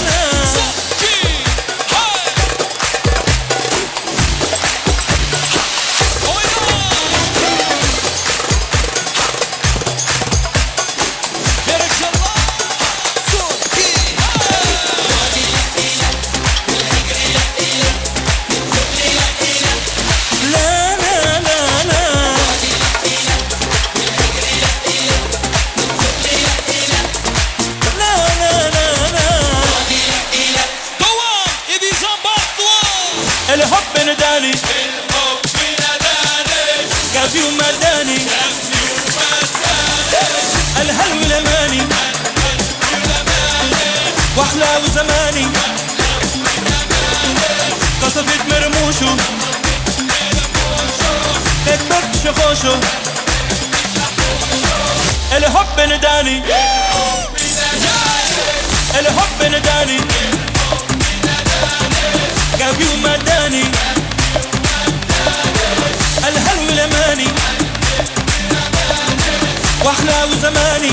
Speaker 1: لا لا لا لا لا لا
Speaker 3: Dowam Edizjan bagtly bol!
Speaker 1: الحب نداني
Speaker 3: الحب نداني
Speaker 1: قلبي ومداني الهلو الاماني واحلى وزماني قصفت مرموشه كبرت شخوشه الحب نداني الحب نداني قلبي ومداني الهلو الاماني. وأحلى زماني.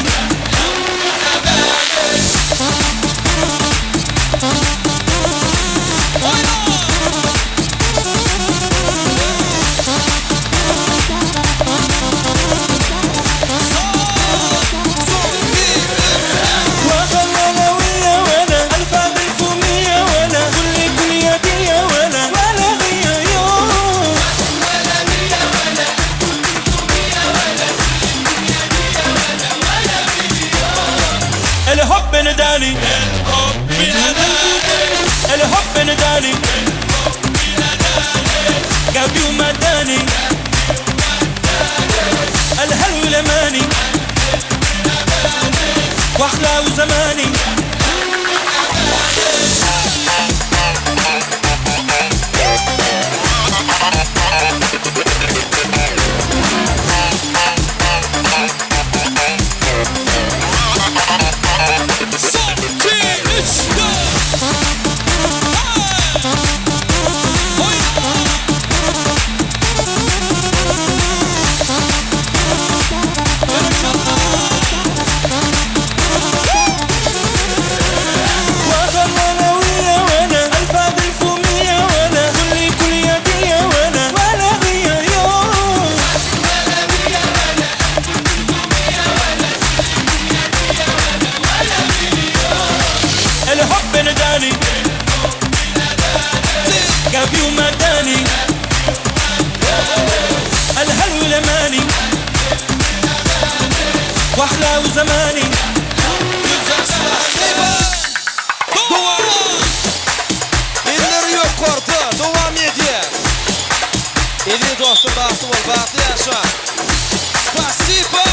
Speaker 1: الحب نداني، الحب نداني، قلبي ومداني، الهلو لماني، واحلى زماني. الحب نداني، قلبي ومداني، الهلو لماني، واحلى زماني.
Speaker 4: Eller ýokarda dowam edýär. Eziz dostum bagtly bol, bagtly ýaşa. Spasiba!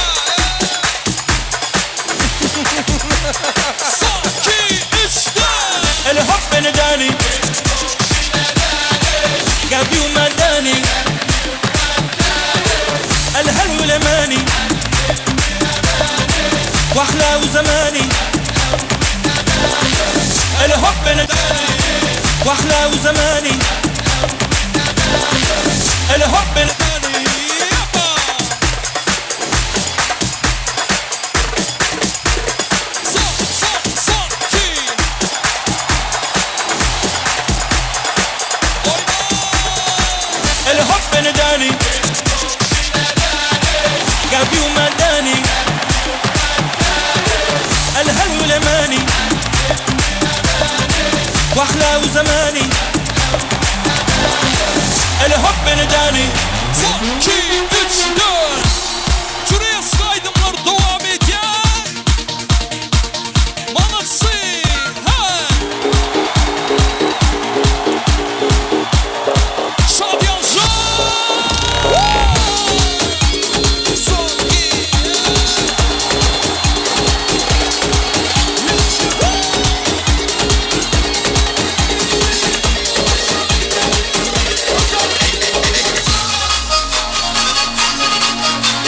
Speaker 1: الحب نداني، قلبي ومداني، الهلو لماني، واحلى زماني. الحب نداني، واحلى زماني. الحب نداني. الحب نداني، قلبي ومداني، الهلو لماني، واحلى زماني. الحب نداني.
Speaker 3: Son, 2, 3, 4. Juresk aýdymlar dowam edýär. Molodцы! Hey! Şadyýan Son,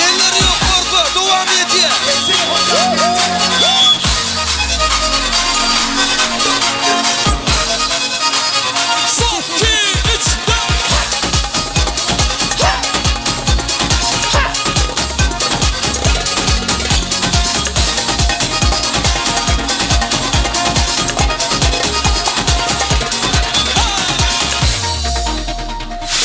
Speaker 4: Eller ýokarda dowam edýär.
Speaker 3: Son, 2, 3, 4.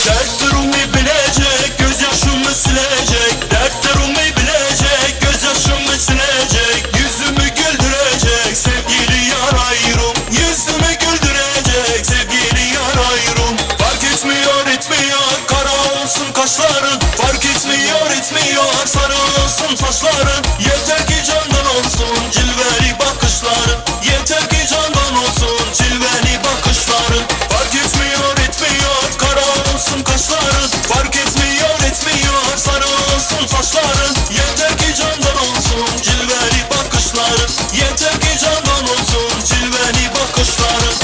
Speaker 1: Dertlerimi bilecek, gözyaşımı silecek. Dertlerimi bilecek, gözyaşımı silecek. Yüzümü güldürecek sevgili yar ayrım. Yüzümü güldürecek sevgili yar ayrım. Fark etmiyor etmiyor kara olsun kaşların. Fark etmiyor etmiyor sarı olsun saçların. Yeter ki candan olsun cilveli bakışların. Yeter ki candan olsun cilveli bakışların. Fark etmiyor etmiyor kara olsun kaşların. Fark etmiyor etmiyor sarı olsun saçların. Yeter ki candan olsun cilveli bakışların. Yeter ki candan olsun cilveli bakışların.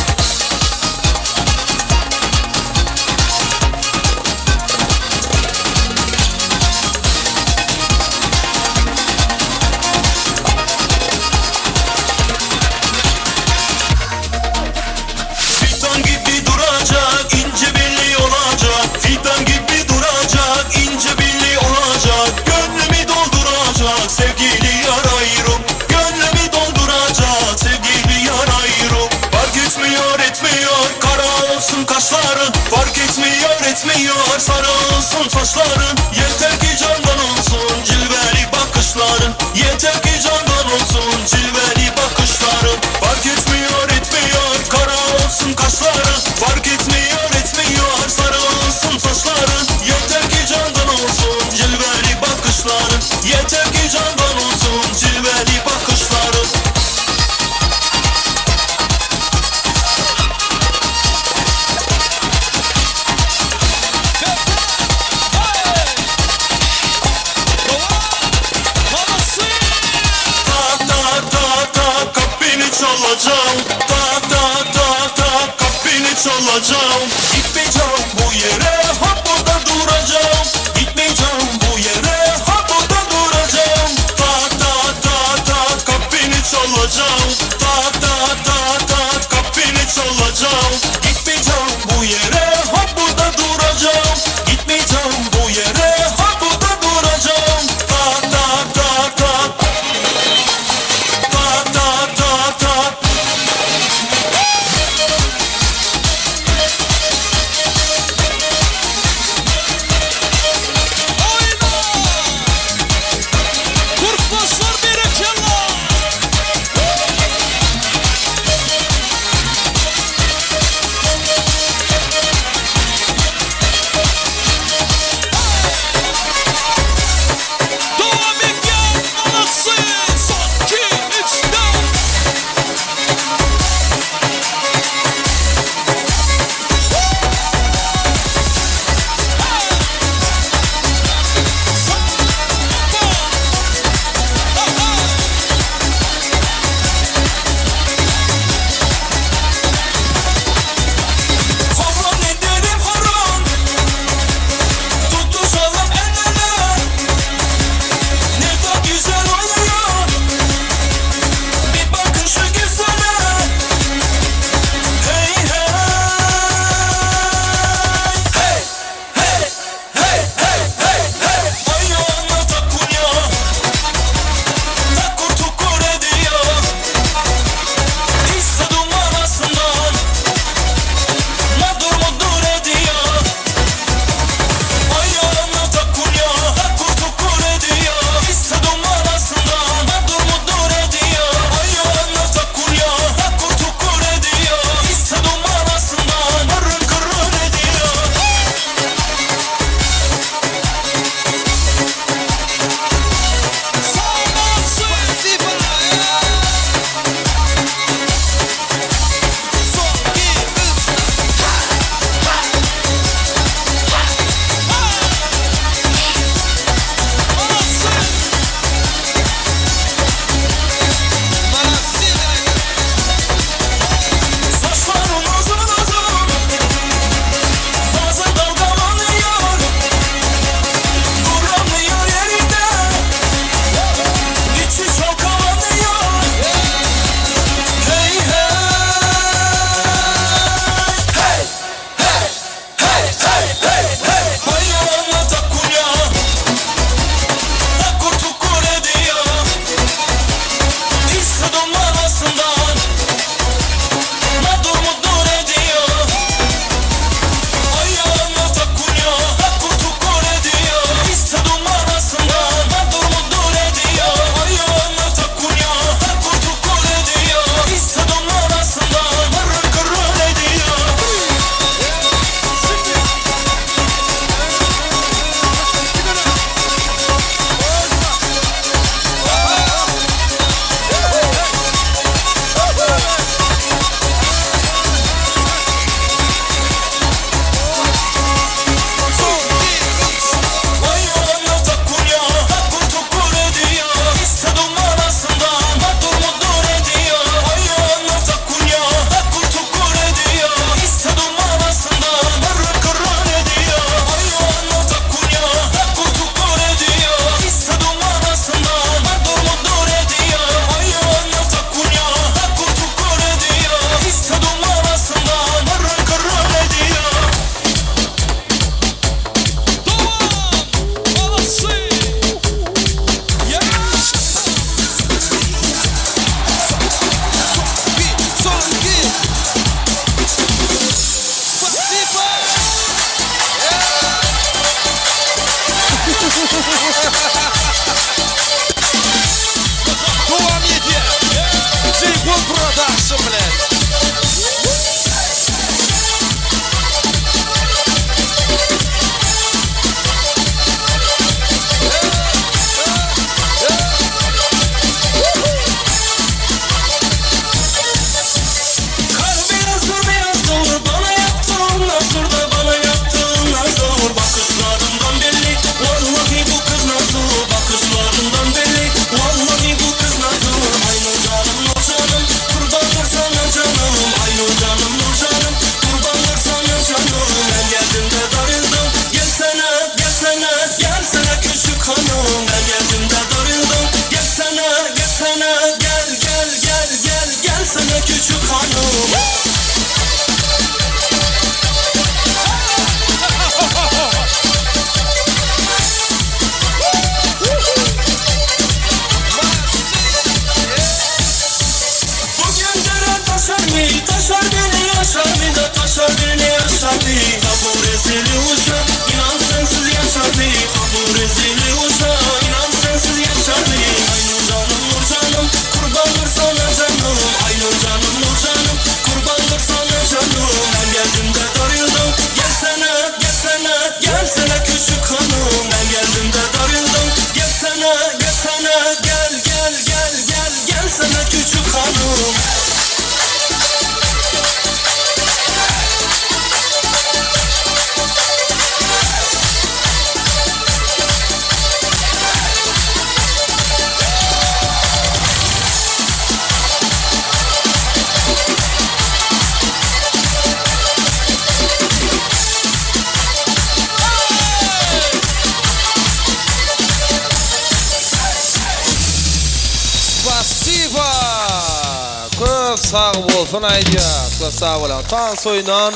Speaker 1: etmiyor sarı olsun saçların Yeter ki candan olsun cilveli bakışların Yeter ki candan olsun cilveli bakışların Fark etmiyor etmiyor kara olsun kaşların Fark etmiyor etmiyor sarı olsun saçların Yeter ki candan olsun cilveli bakışların Yeter ki candan olsun cilveli bakışların Ta ta ta ta kapını çalacağım Ta ta ta ta kapını çalacağım Gitmeyeceğim bu yere hop burada duracağım Gitmeyeceğim bu yere hop burada duracağım Ta ta ta ta kapını çalacağım Ta ta ta ta kapını çalacağım Gitmeyeceğim bu yere hop burada duracağım Gitmeyeceğim bu yere hop burada duracağım Ta ta ta ta Ta ta ta ta Gelsene küçük hanım. Bugün dere taşar mı? Taşar beni yaşar mı? Da taşar beni yaşar mı? Ha bu rezili uşak inan sensiz yaşar mı? Ha bu rezili uşak inan sensiz yaşar mı? Ay nur canım nur canım kurbandır sana canım Ay nur canım nur canım kurbandır sana canım Ben geldim de darıldım gelsene gelsene gelsene küçük hanım Ben geldim de darıldım gelsene gelsene gel gel gel gel gelsene küçük hanım
Speaker 4: Spasiba! Köp sag bolsun aýdýas. Köp sag boluň. Tans oýnan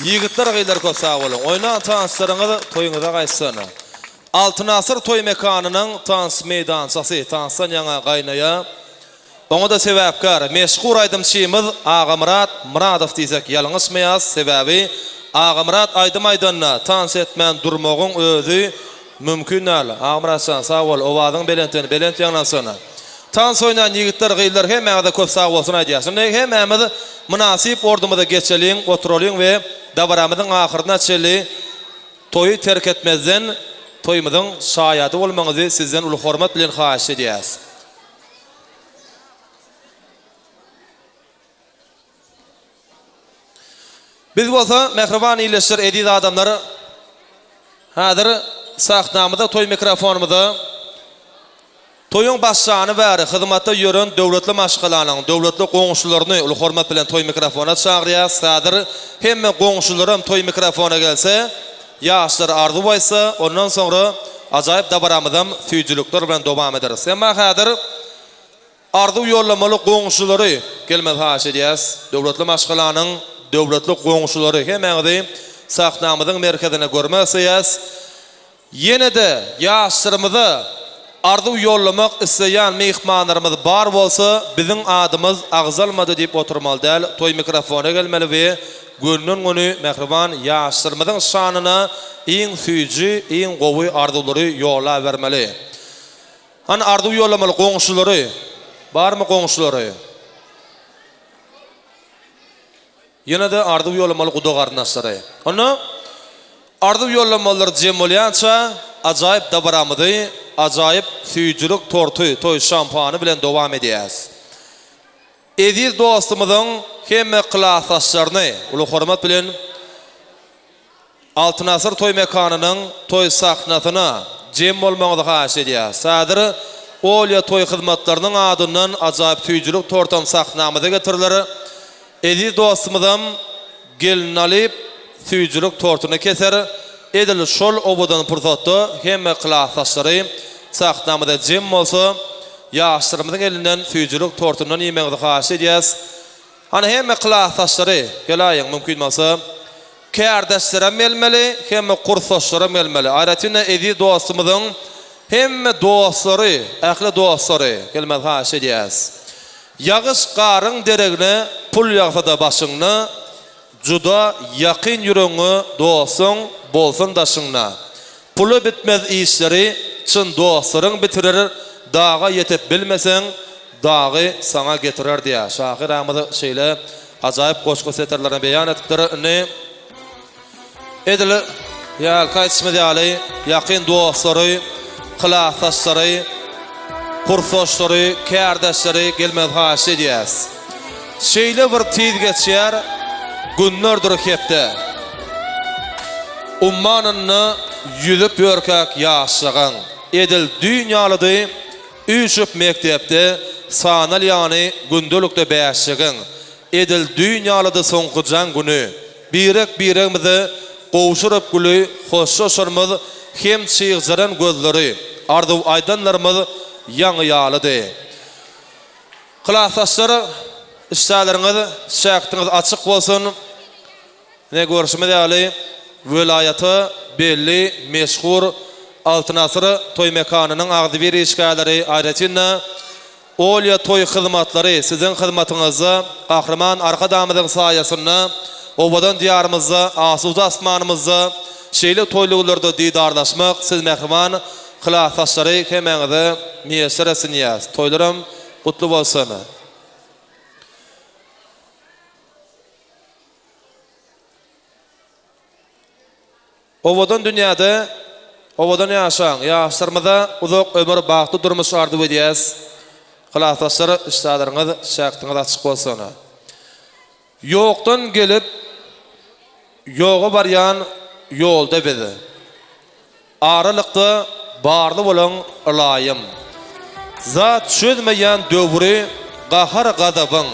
Speaker 4: ýigitler gyzlar köp sag boluň. Oýnan tanslaryňyz toýuňyza gaýtsyn. Altyn asyr toý mekanynyň tans meýdançasy tansdan ýaňa gaýnaýa. Oňa-da sebäpkär meşhur aýdymçymyz Agamyrat Myradow diýsek ýalňyşmaýas, sebäbi Agamyrat aýdym aýdanda tans etmän durmagyň özi mümkin däl. Agamyrat jan sag bol, owazyň belentden belent ýaňlansyn. Tans oýnan ýigitler gyzlar hemmäňize köp sag bolsun aýdýas. Indi hemmämiz mynasyp ordumyza geçeliň, oturalyň we dabaramyzyň ahyryna çenli Toýy terk etmezden toýumyzyň şaýady bolmagyňyzy sizden uly hormat bilen haýyş edýäs. Biz bolsa mähriban ildeşler eziz adamlar häzir sahnamyza toý mikrofonymyza Toýuň başlany bäri hyzmatda ýören döwletli maşgalanyň döwletli goňşularyny uly hormat bilen toý mikrofona çagyrýas. Häzir hemme goňşularam toý mikrofona gelse, ýaşlar arzuw aýtsa, ondan soňra ajaýyp dabaramyzam süýjülikler bilen dowam ederis. Emma häzir arzuw ýollamaly goňşulary gelmegi haýyş edýäs. Döwletli maşgalanyň döwletli goňşulary hemmäňizi sahnamyzyň merkezinde görmek isleýäs. Ýene-de ýaşlarymyza arzuw ýollamak isleýän myhmanlarymyz bar bolsa, biziň adymyz agzalmady diýip oturmaly däl, toý mikrofona gelmeli we gönden-göni mähriban ýaşlarymyzyň şanyna iň süýji, iň gowy arzuwlary ýollabermeli. Hany arzuw ýollamaly goňşulary? Barmy goňşulary? Ýene-de arzuw ýollamaly guda-garyndaşlary. Onda arzuw ýollamalylar jem bolýança ajaýyp dabaramyzy ajaýyp süýjülik torty, toý şampany bilen dowam edýäs. Eziz dostumyzyň hemme klasdaşlaryny uly hormat bilen Altyn asyr toý mekanynyň toý sahnasyna jem bolmagyňyzy haýyş edýäris. Häzir Olýa toý hyzmatlarynyň adyndan ajaýyp süýjülik tortam sahnamyza getiriler. Eziz dostumyzam gelin alyp süýjülik tortuny keser. Edil şol owadan pursatda hemme klasdaşlary sahnamyza jem bolsa, ýaşlarymyzyň elinden süýjülik tortundan iýmegiňizi haýyş edýäris. Hany hemme klasdaşlary geläýiň mümkin bolsa. Kärdeşlerem gelmeli, hemme kursdaşlaram gelmeli. Aýratyn-da eziz dostumyzyň hemme dostlary, ähli dostlary gelmegi haýyş edýäris. Ýagyş garyň deregine pul ýagsa-da başyňda, juda ýakyn ýüregiňe dostuň bolsun daşyňda. Pula bitmez işleri çyn dostlaryň bitirer, daga ýetip bilmeseň, dagy saňa getirer diýýär. Şahyr agymyz şeýle ajaýyp goşgy setirlerini beýan edipdir. Indi edil ýalky aýdyşymyz ýaly, ýakyn dostlary, klasdaşlary, kursdaşlary, kärdeşleri gelmegi haýyş edýäris. Şeýle bir tiz geçýär günlerdir hepde. Ummanynda ýüzüp ýörkäk ýaşlygyň. Edil düýn ýalydy Üýşüp mekdepde sanalýany gündelikde bäşligiň, edil düýn ýalydy soňky jaň güni. Birek-biregimize gowşuryp güli hoşlaşanymyz hem çygjaran gözleri, arzuw aýdanlarymyz ýaňy ýalydy. Klasdaşlar. Işdäleriňiz, şähdiňiz açyk bolsun. Ine görşümiz ýaly, welaýata belli, meşhur Altyn asyr toý mekanynyň agzybir işgärleri, aýratyn-da, Olýa toý hyzmatlary siziň hyzmatyňyzda Gahryman Arkadagymyzyň saýasynda owadan Diýarymyzda, asuda asmanymyzda şeýle toýly günlerde didarlaşmak siz mähriban klasdaşlary hemmäňize miýesser etsin diýýäs. Toýlaram gutly bolsun. Owadan dünýäde owadan ýaşaň, ýaşlarymyza uzak ömür, bagtly durmuş arzuw edýäs. Klasdaşlar işdäleriňiz, şähdiňiz açyk bolsun. Ýokdan gelip, ýoga barýan ýolda biz. Aralykda barly boluň ylaýym. Zat çözmeýän döwri gahar-gazabyň,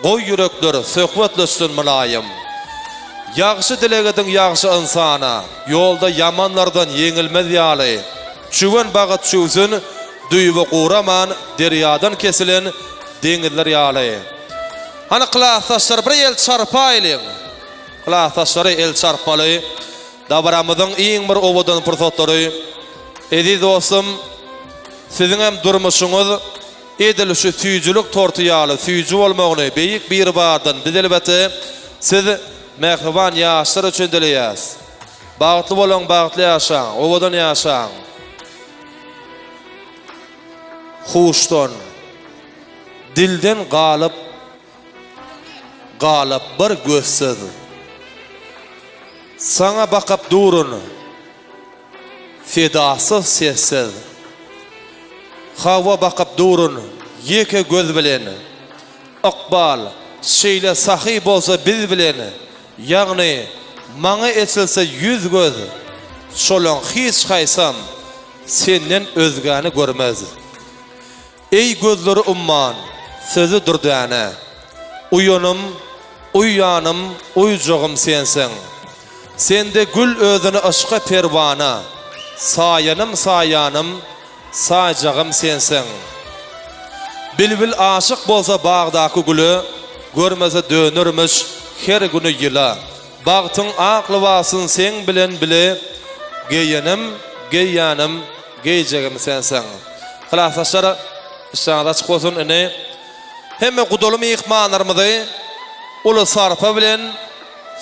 Speaker 4: Goý ýürekler söhbetleşsin mylaýym. Ýagşy dileg ediň ýagşy ynsana, Ýolda ýamanlardan ýeňilmez ýaly. Çüwen bagyt çüwsün, düýbi guraman, Derýadan kesilen deňizler ýaly. Hany klasdaşlar bir el çarpaýlyň. Klasdaşlary el çarpmaly. Dabaramyzyň iň bir owadan pursatlary. Eziz dostum, siziňem durmuşyňyz edil şu süýjülik torty ýaly süýji bolmagyny Beýik Biribardan biz elbetde siz mähriban ýaşlar üçin dileýäs. Bagtly boluň, bagtly ýaşaň, owadan ýaşaň. Huşdan, dilden galyp Galyp bir gözsüz. Saňa bakyp durun. Sedasyz sessiz. Hawa bakyp durun ýeke göz bilen. Ykbal şeýle sahy bolsa biz bilen, ýagny maňa eçilse 100 göz, şolaň hiç haýsam senden özgäni görmez. Eý gözleri umman, sözi dürdäne. Uýanym, uýýanym, uýjagym sensiň. Sende gül özüni yşka perwana. Saýanym saýýanym, saýjagym sensiň. Bilbil aşyk bolsa bagdaky güle, Görmese dönermiş her güni ýyla. Bagtyň ak lybasyn seň bilen bile Geýenim, geýýänim, geýjegim sensiň. Klasdaşlar işdäňiz açyk bolsun indi hemme gudaly myhmanlarymyzy uly sarpa bilen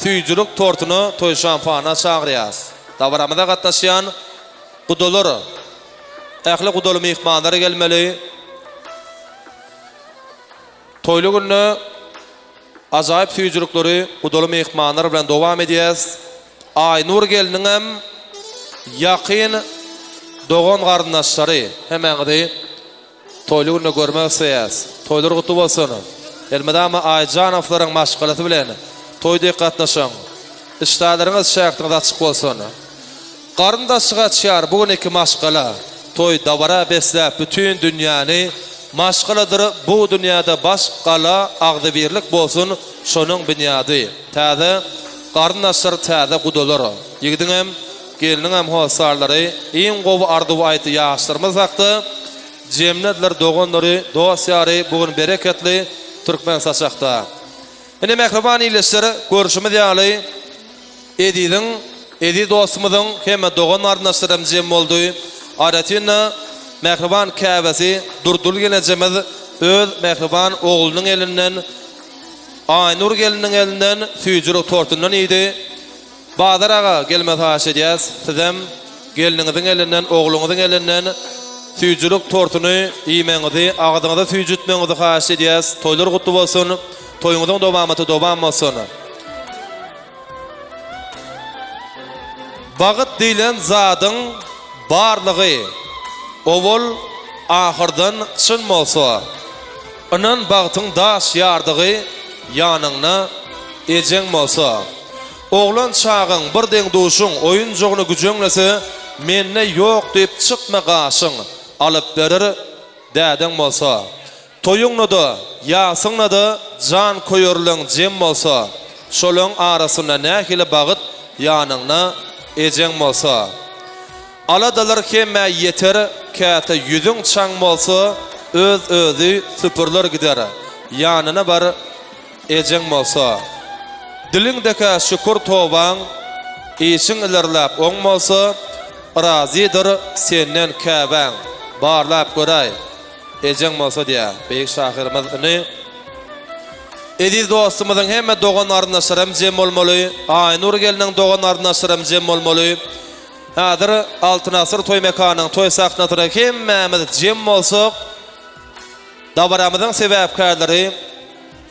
Speaker 4: süýjülik tortuna toý şampana çagyrýas. Dabaramyza gatnaşýan gudalar ähli gudaly myhmanlar gelmeli. Toýly günde Ajaýyp süýjülikleri gudaly myhmanlar bilen dowam edýäs. Aýnur gelniňem ýakyn dogan-garyndaşlary hemmäňizi toýly günde görmek isleýäs. Toýlar gutly bolsun! Elmydama Aýjanowlaryň maşgalasy bilen toý dek gatnaşyň. Işdäleriňiz, şähdiňiz açyk bolsun! Garyndaşy gaçýar bu gün iki maşgala, Toý dabara besläp bütin dünýäni, Maşgaladyr bu dünýäde baş gala Agzybirlik bolsun şonuň binýady. Täze garyndaşlar täze gudalar, Ýigidiňem, gelniňem hossarlary Iň gowy arzuw aýtdy ýaşlarymyz hakda, Jemlediler doganlary, dost-ýary Bu gün bereketli türkmen saçakda. Ine mähriban ildeşler görşümiz ýaly, Eziziň, eziz dostumyzyň hem-de dogan-garyndaşlaram jem boldy. Aýratyn-da, mähriban käbesi Durdul gelnejemiz öz mähriban oglunyň elinden, Aýnur gelniniň elinden süýjülik tortundan iýdi. Bazar aga, gelmegi haýyş edýäs, sizem gelniňiziň elinden, ogluňyzyň elinden süýjülik tortuny iýmegiňizi, agzyňyza süýjütmegiňizi haýyş edýäs. Toýlar gutly bolsun, toýuňyzyň dowamaty dowam bolsun! Bagyt diýlen zadyň barlygy owal ahyrdan çyn bolsa, ynan bagtyň daş ýardygy ýanyňda ejeň bolsa. Oglan çagaň bir deň-duşuň oýunjagyny güjeňlese, mende ýok diýip çytma gaşyň, alyp berer dädeň bolsa. Toýuňda-da, ýasyňda-da janköýerleň jem bolsa, şolaň arasynda nähili bagyt ýanyňda ejeň bolsa. Aladalar hemmä ýeter, käte ýüzüň çaň bolsa, öz-özi süpüriler gider. Ýanyna bar. ejeň bolsa. Diliňdekä şükür tobaň, işiň ilerläp oň bolsa, Razydyr senden käbäň, barlap göräý, ejeň bolsa diýýär beýik şahyrymyz. Indi eziz dostumyzyň hemme dogan-garyndaşlaram jem bolmaly, Aýnur gelniň dogan-garyndaşlaram jem bolmaly. Häzir Altyn asyr toý mekanynyň toý sahnasyna hemmämiz jem bolsak, Dabaramyzyň sebäpkärleri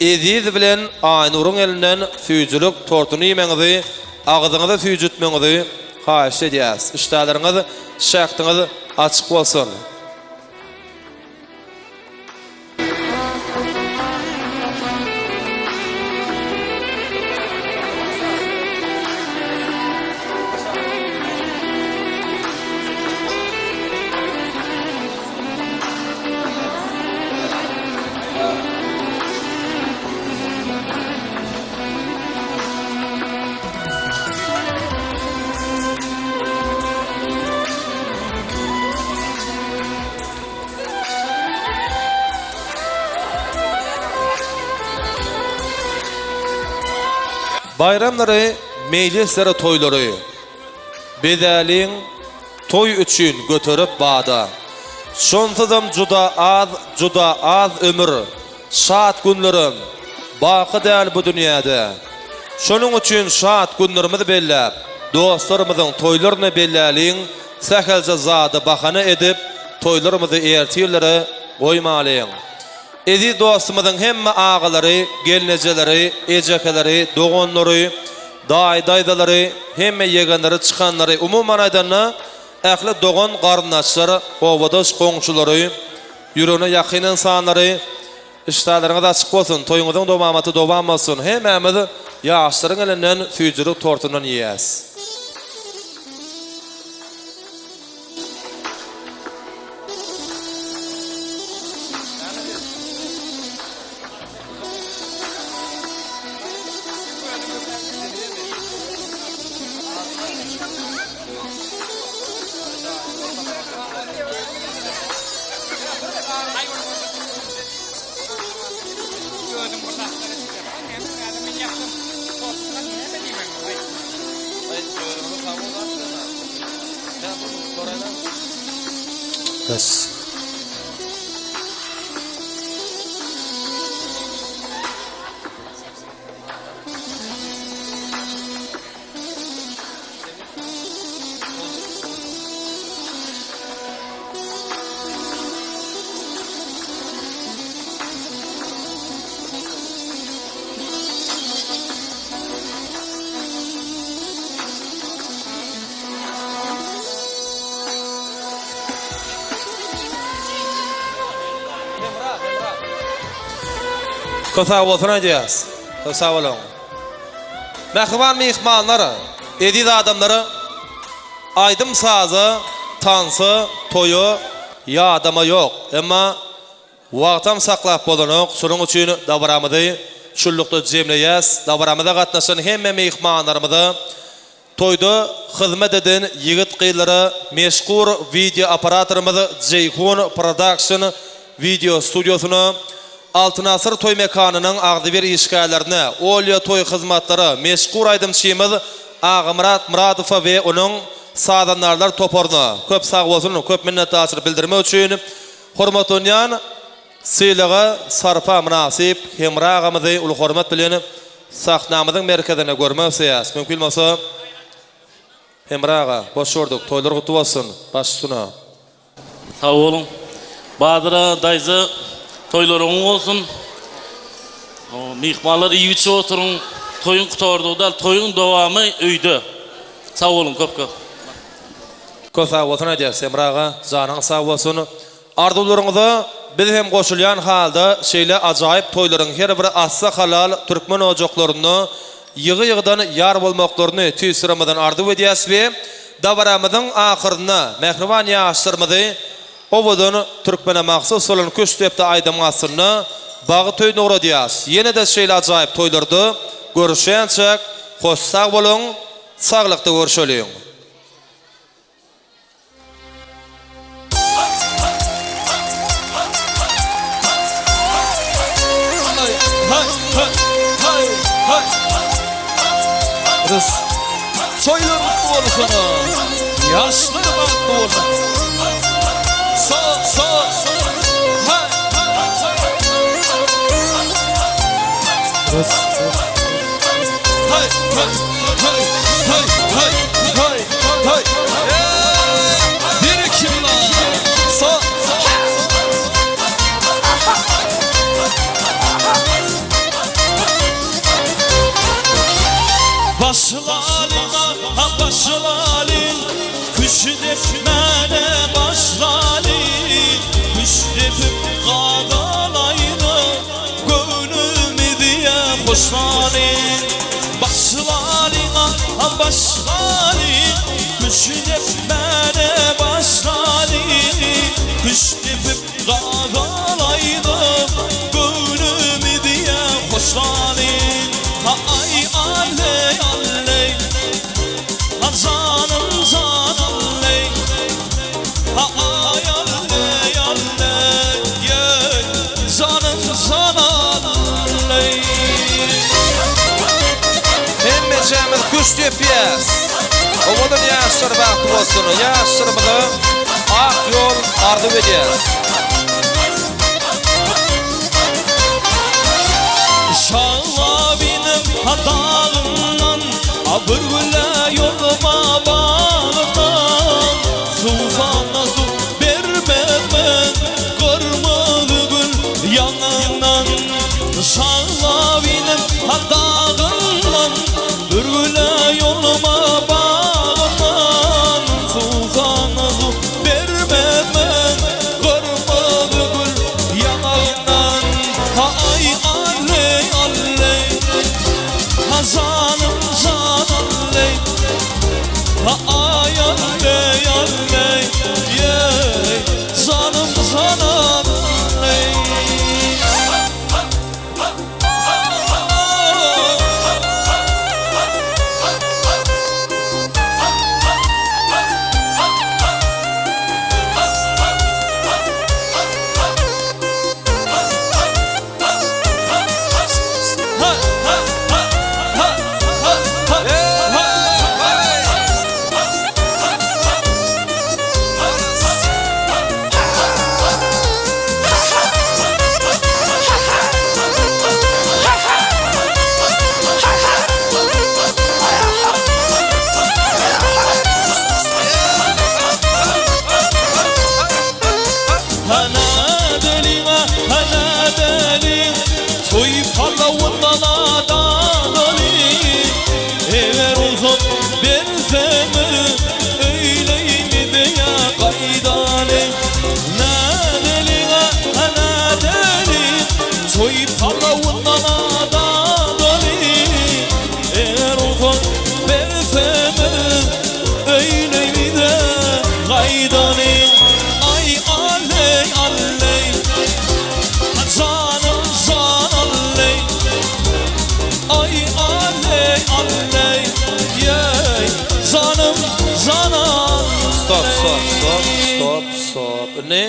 Speaker 4: Eziz bilen Aýnuryň elinden süýjülik tortuny iýmegiňizi, agzyňyzy süýjütmegiňizi haýyşt edýäris. Işdäleriňiz, şähdiňiz açyk bolsun! Baýramlary, meýlisleri, toýlary bezäliň, Toý üçin göterip bada. Şonsuzam juda az, juda az ömür, Şat günlerem baky däl bu dünýäde. Şonuň üçin şat günlerimizi belläp, Dostlarymyzyň toýlaryny belläliň, Sähelçe zady bahana edip, Toýlarymyzy ertirlere goýmalyň. Eziz dostumyzyň hemme agalary, gelnejeleri, ejekeleri, doganlary, daýy-daýzalary, hemme ýegenleri, çykanlary, umuman aýdanda, ähli dogan-garyndaşlar, obadaş goňşulary, ýüregine ýakyn ynsanlary, işdäleriňiz açyk bolsun, toýuňyzyň dowamaty dowam bolsun, hemmämiz ýaşlaryň elinden süýjülik tortundan iýýäs. Bes. Köp sag bolsun aýdýas. Köp sag boluň. Mähriban myhmanlar, eziz adamlar, aýdym-saza, tansa, toýa ýadama ýok. Emma Wagtam saklap bolanok, şonuň üçin dabaramyzy şunlukda jemleýäs. Dabaramyza gatnaşan hemme myhmanlarymyza, toýda hyzmat eden ýigit-gyzlara meşhur wideo operatorymyz Jeýhun Production wideo studiýasyna, Altyn asyr toý mekanynyň agzybir işgärlerine, Olýa toý hyzmatlara, meşhur aýdymçymyz Agamyrat Myradowa we onuň sazandarlar toparyna köp sagbolsun, köp minnetdarçylyk bildirmek üçin Hormatlanýan sylaga, sarpa mynasyp Hemra agamyzy uly hormat bilen sahnamyzyň merkezinde görmek isleýäris. Mümkin bolsa, Hemra aga, hoş gördük, toýlar gutly bolsun, baş üstüne.
Speaker 6: Sag boluň. Badyr aga, daýza, toýlar oň bolsun. Myhmanlar iýip-içip oturyň. Toýuň gutardygy däl, toýuň dowamy öýde. Sag boluň köp köp.
Speaker 4: Köp sag bolsun aýdýas Hemra aga janyňyz sag bolsun arzuwlaryňyza biz hem goşulýan halda şeýle ajaýyp toýlaryň her bir assa halal türkmen ojaklarynda ýygy ýygydan ýar bolmaklaryny tüýs ýüregimizden arzuw edýäs we dabaramyzyň ahyrynda mähriban ýaşlarymyzy owadan türkmene mahsus bolan küştdepdi aýdymyň astynda bagt öýüne ugradýas ýene-de şeýle ajaýyp toýlarda görüşýänçäk hoş sag boluň saglykda görşeliň.
Speaker 3: Sus. Toýlar gutly bolsun. Ýaşlar bagtly bolsun. Sa sa sa. Ha. Sus. Hay hay hay hay hay hay hay. Bir iki Sa sa. Başlalyň ha başlalyň Küşdepmäne başlalyň Küşdepip gazalaýly Göwnümizi hoşlalyň Başlalyň ha başlalyň Küşdepmäne başlalyň Küşdepip gazalaýly Göwnümizi hoşlalyň Ha aý alleý alleý Ha janym jan alleý Ha aý alleý alleý Ýeý janym jan alleý.
Speaker 4: Hemmejämiz küşt depýäs. Owadan ýaşlar bagtly bolsun. Ýaşlarymyza ak ýol arzuw edýäs.
Speaker 3: Şalabinem dagyndan, Bir güle ýolma bagyndan, Suwsana suw bermezmen, Gyrmyzy gül ýaňagyndan. Şalabinem dagyndan, Bir güle ýolma bagyndan, Suwsana suw bermezmen, Gyrmyzy gül ýaňagyndan. Ha-aý alleý, alleý, Ha janym jan alleý, Ha-aý alleý, alleý, Ýeý, janym jan alleý. Hana hana deli, toý palawyndan adaly. Eger rugsat berseňiz, öýleýmide ýa gaýdaly. Nädeli, hana deli, toý palawyndan adaly. Eger rugsat berseňiz, öýleýmide gaýdaly. Aý alleý, alleý, janym jan alleý. Aý alleý, alleý, ýeý, janym jan alleý.
Speaker 4: Stop stop stop stop stop indi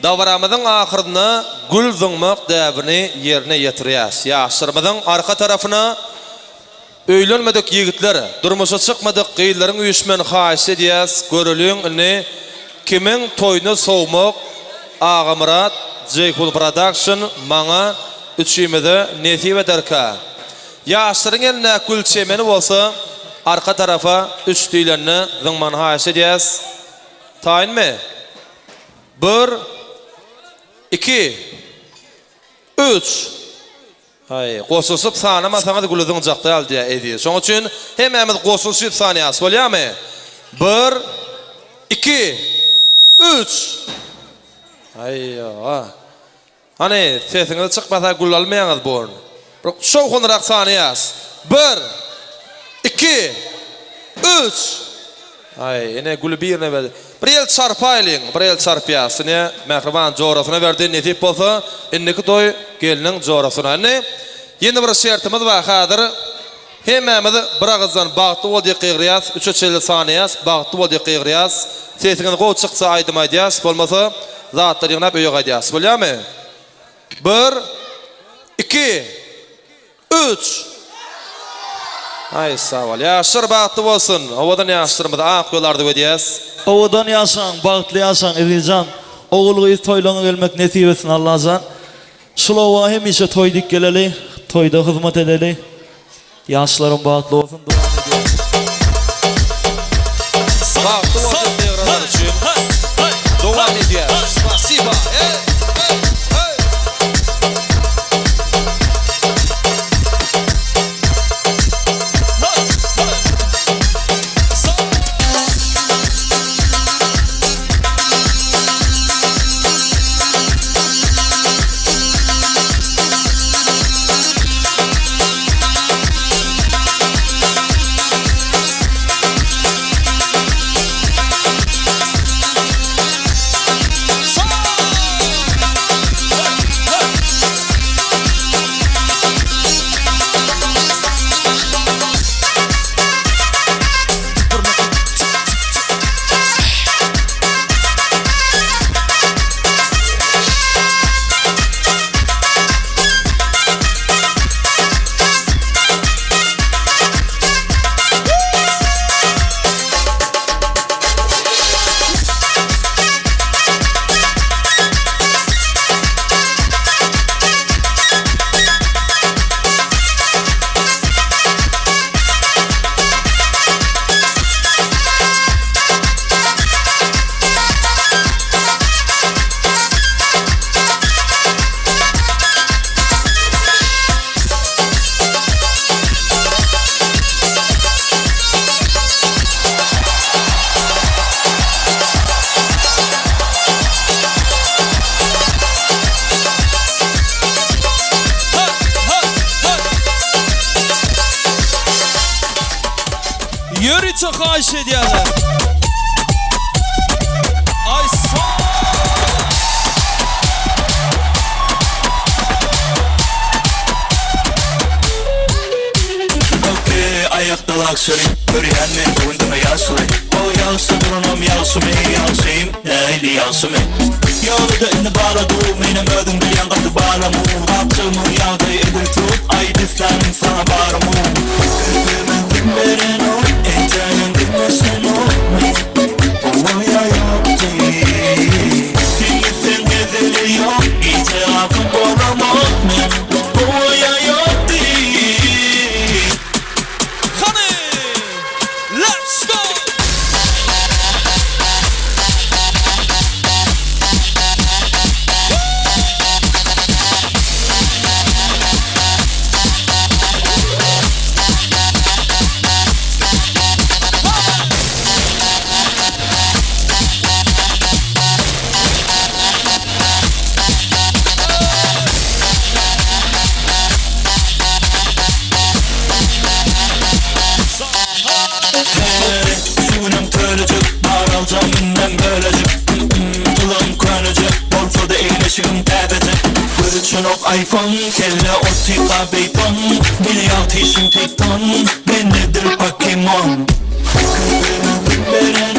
Speaker 4: dabaramyzyň ahyrynda gül zyňmak däbini ýerine ýetirýäs ýaşlarymyzyň arka tarapyna Öýlenmedik ýigitler, durmuşa çykmadyk gyzlaryň üýşmegini haýyşt edýäs, göreliň indi kimiň toýuna sowmak Agamyrat Jeýhun Production maňa üçimize nesip ederkä. Ýaşlaryň elindäki gül çemeni bolsa arka tarapa üç diýlende zyňmagyny haýyşt edýäs. Taýynmy? Bir, iki, üç. Haý, goşulyşyp sanamasaňyz güli zyňjak däl diýýär Eziz. Şoň üçin hemmämiz goşulyşyp sanýarys, bolýarmy? Bir, iki, üç! Haý-a. Hany, sesiňiz çykmasa gül almaýaňyz bu orun. Bir şowhunrak sanýarys. Bir, iki, üç! Aý, ine güli birine berdi. Bir el çarpaýlyň, bir el çarpýas. Ine, mähriban jorasyna berdi, nesip bolsa, indiki toý gelniň jorasyna. Indi ýene bir şertimiz bar, häzir hemmämiz bir agyzdan bagtly bol diýip gygyrýas, üçe çenli sanaýas, bagtly bol diýip gygyrýas. Sesiňiz gowy çyksa aýdym aýdýas, bolmasa zatlary ýygnap öýe gaýdýas. Bolýamy? Bir, iki, Üç! Aý sag bol. Ýaşlar bagtly bolsun. Owadan ýaşlarymyza ak ýol arzuw edýäs.
Speaker 8: Owadan ýaşaň, bagtly ýaşaň Ezizjan. Ogul gyz toýlaňa gelmek nesip etsin Allajan. Şul oba hemişe toý dik geleli, toýda hyzmat edeli. Ýaşlarym bagtly bolsun dowam edýäs.
Speaker 4: Bagtly bolsun degradar üçin dowam edýäs. Spasiba.
Speaker 3: Ýörite haýyş edýärler. Aý sag.
Speaker 1: Aýakda luxury Görýän men bu gün diňe ýagşyly O ýagşy duranam ýagşymy Ýagşym nähili ýagşymy Ýalyda indi bala dur Menem özüň bilýän gaty balamu Gapjygymyň ýagdaýy edil tut Aýt islänim saňa barymu Kirpigime syn berenok Entägem diňleşenokmy Owa ýa ýokdy Sen gitseň hezili ýok Gije galsam bolamok men Owa ýa ýokdy.
Speaker 3: Hany! Let's go!
Speaker 1: Şu günüm kölejik Bar aljam inden bölejik Gylygym könejik Bolsa-da egin-eşigim täzejik Göz üçin ok iPhone Kelle otyka beýton Meni ýagty işim tekton Men nedir Pokemon Köpügime syn berenok.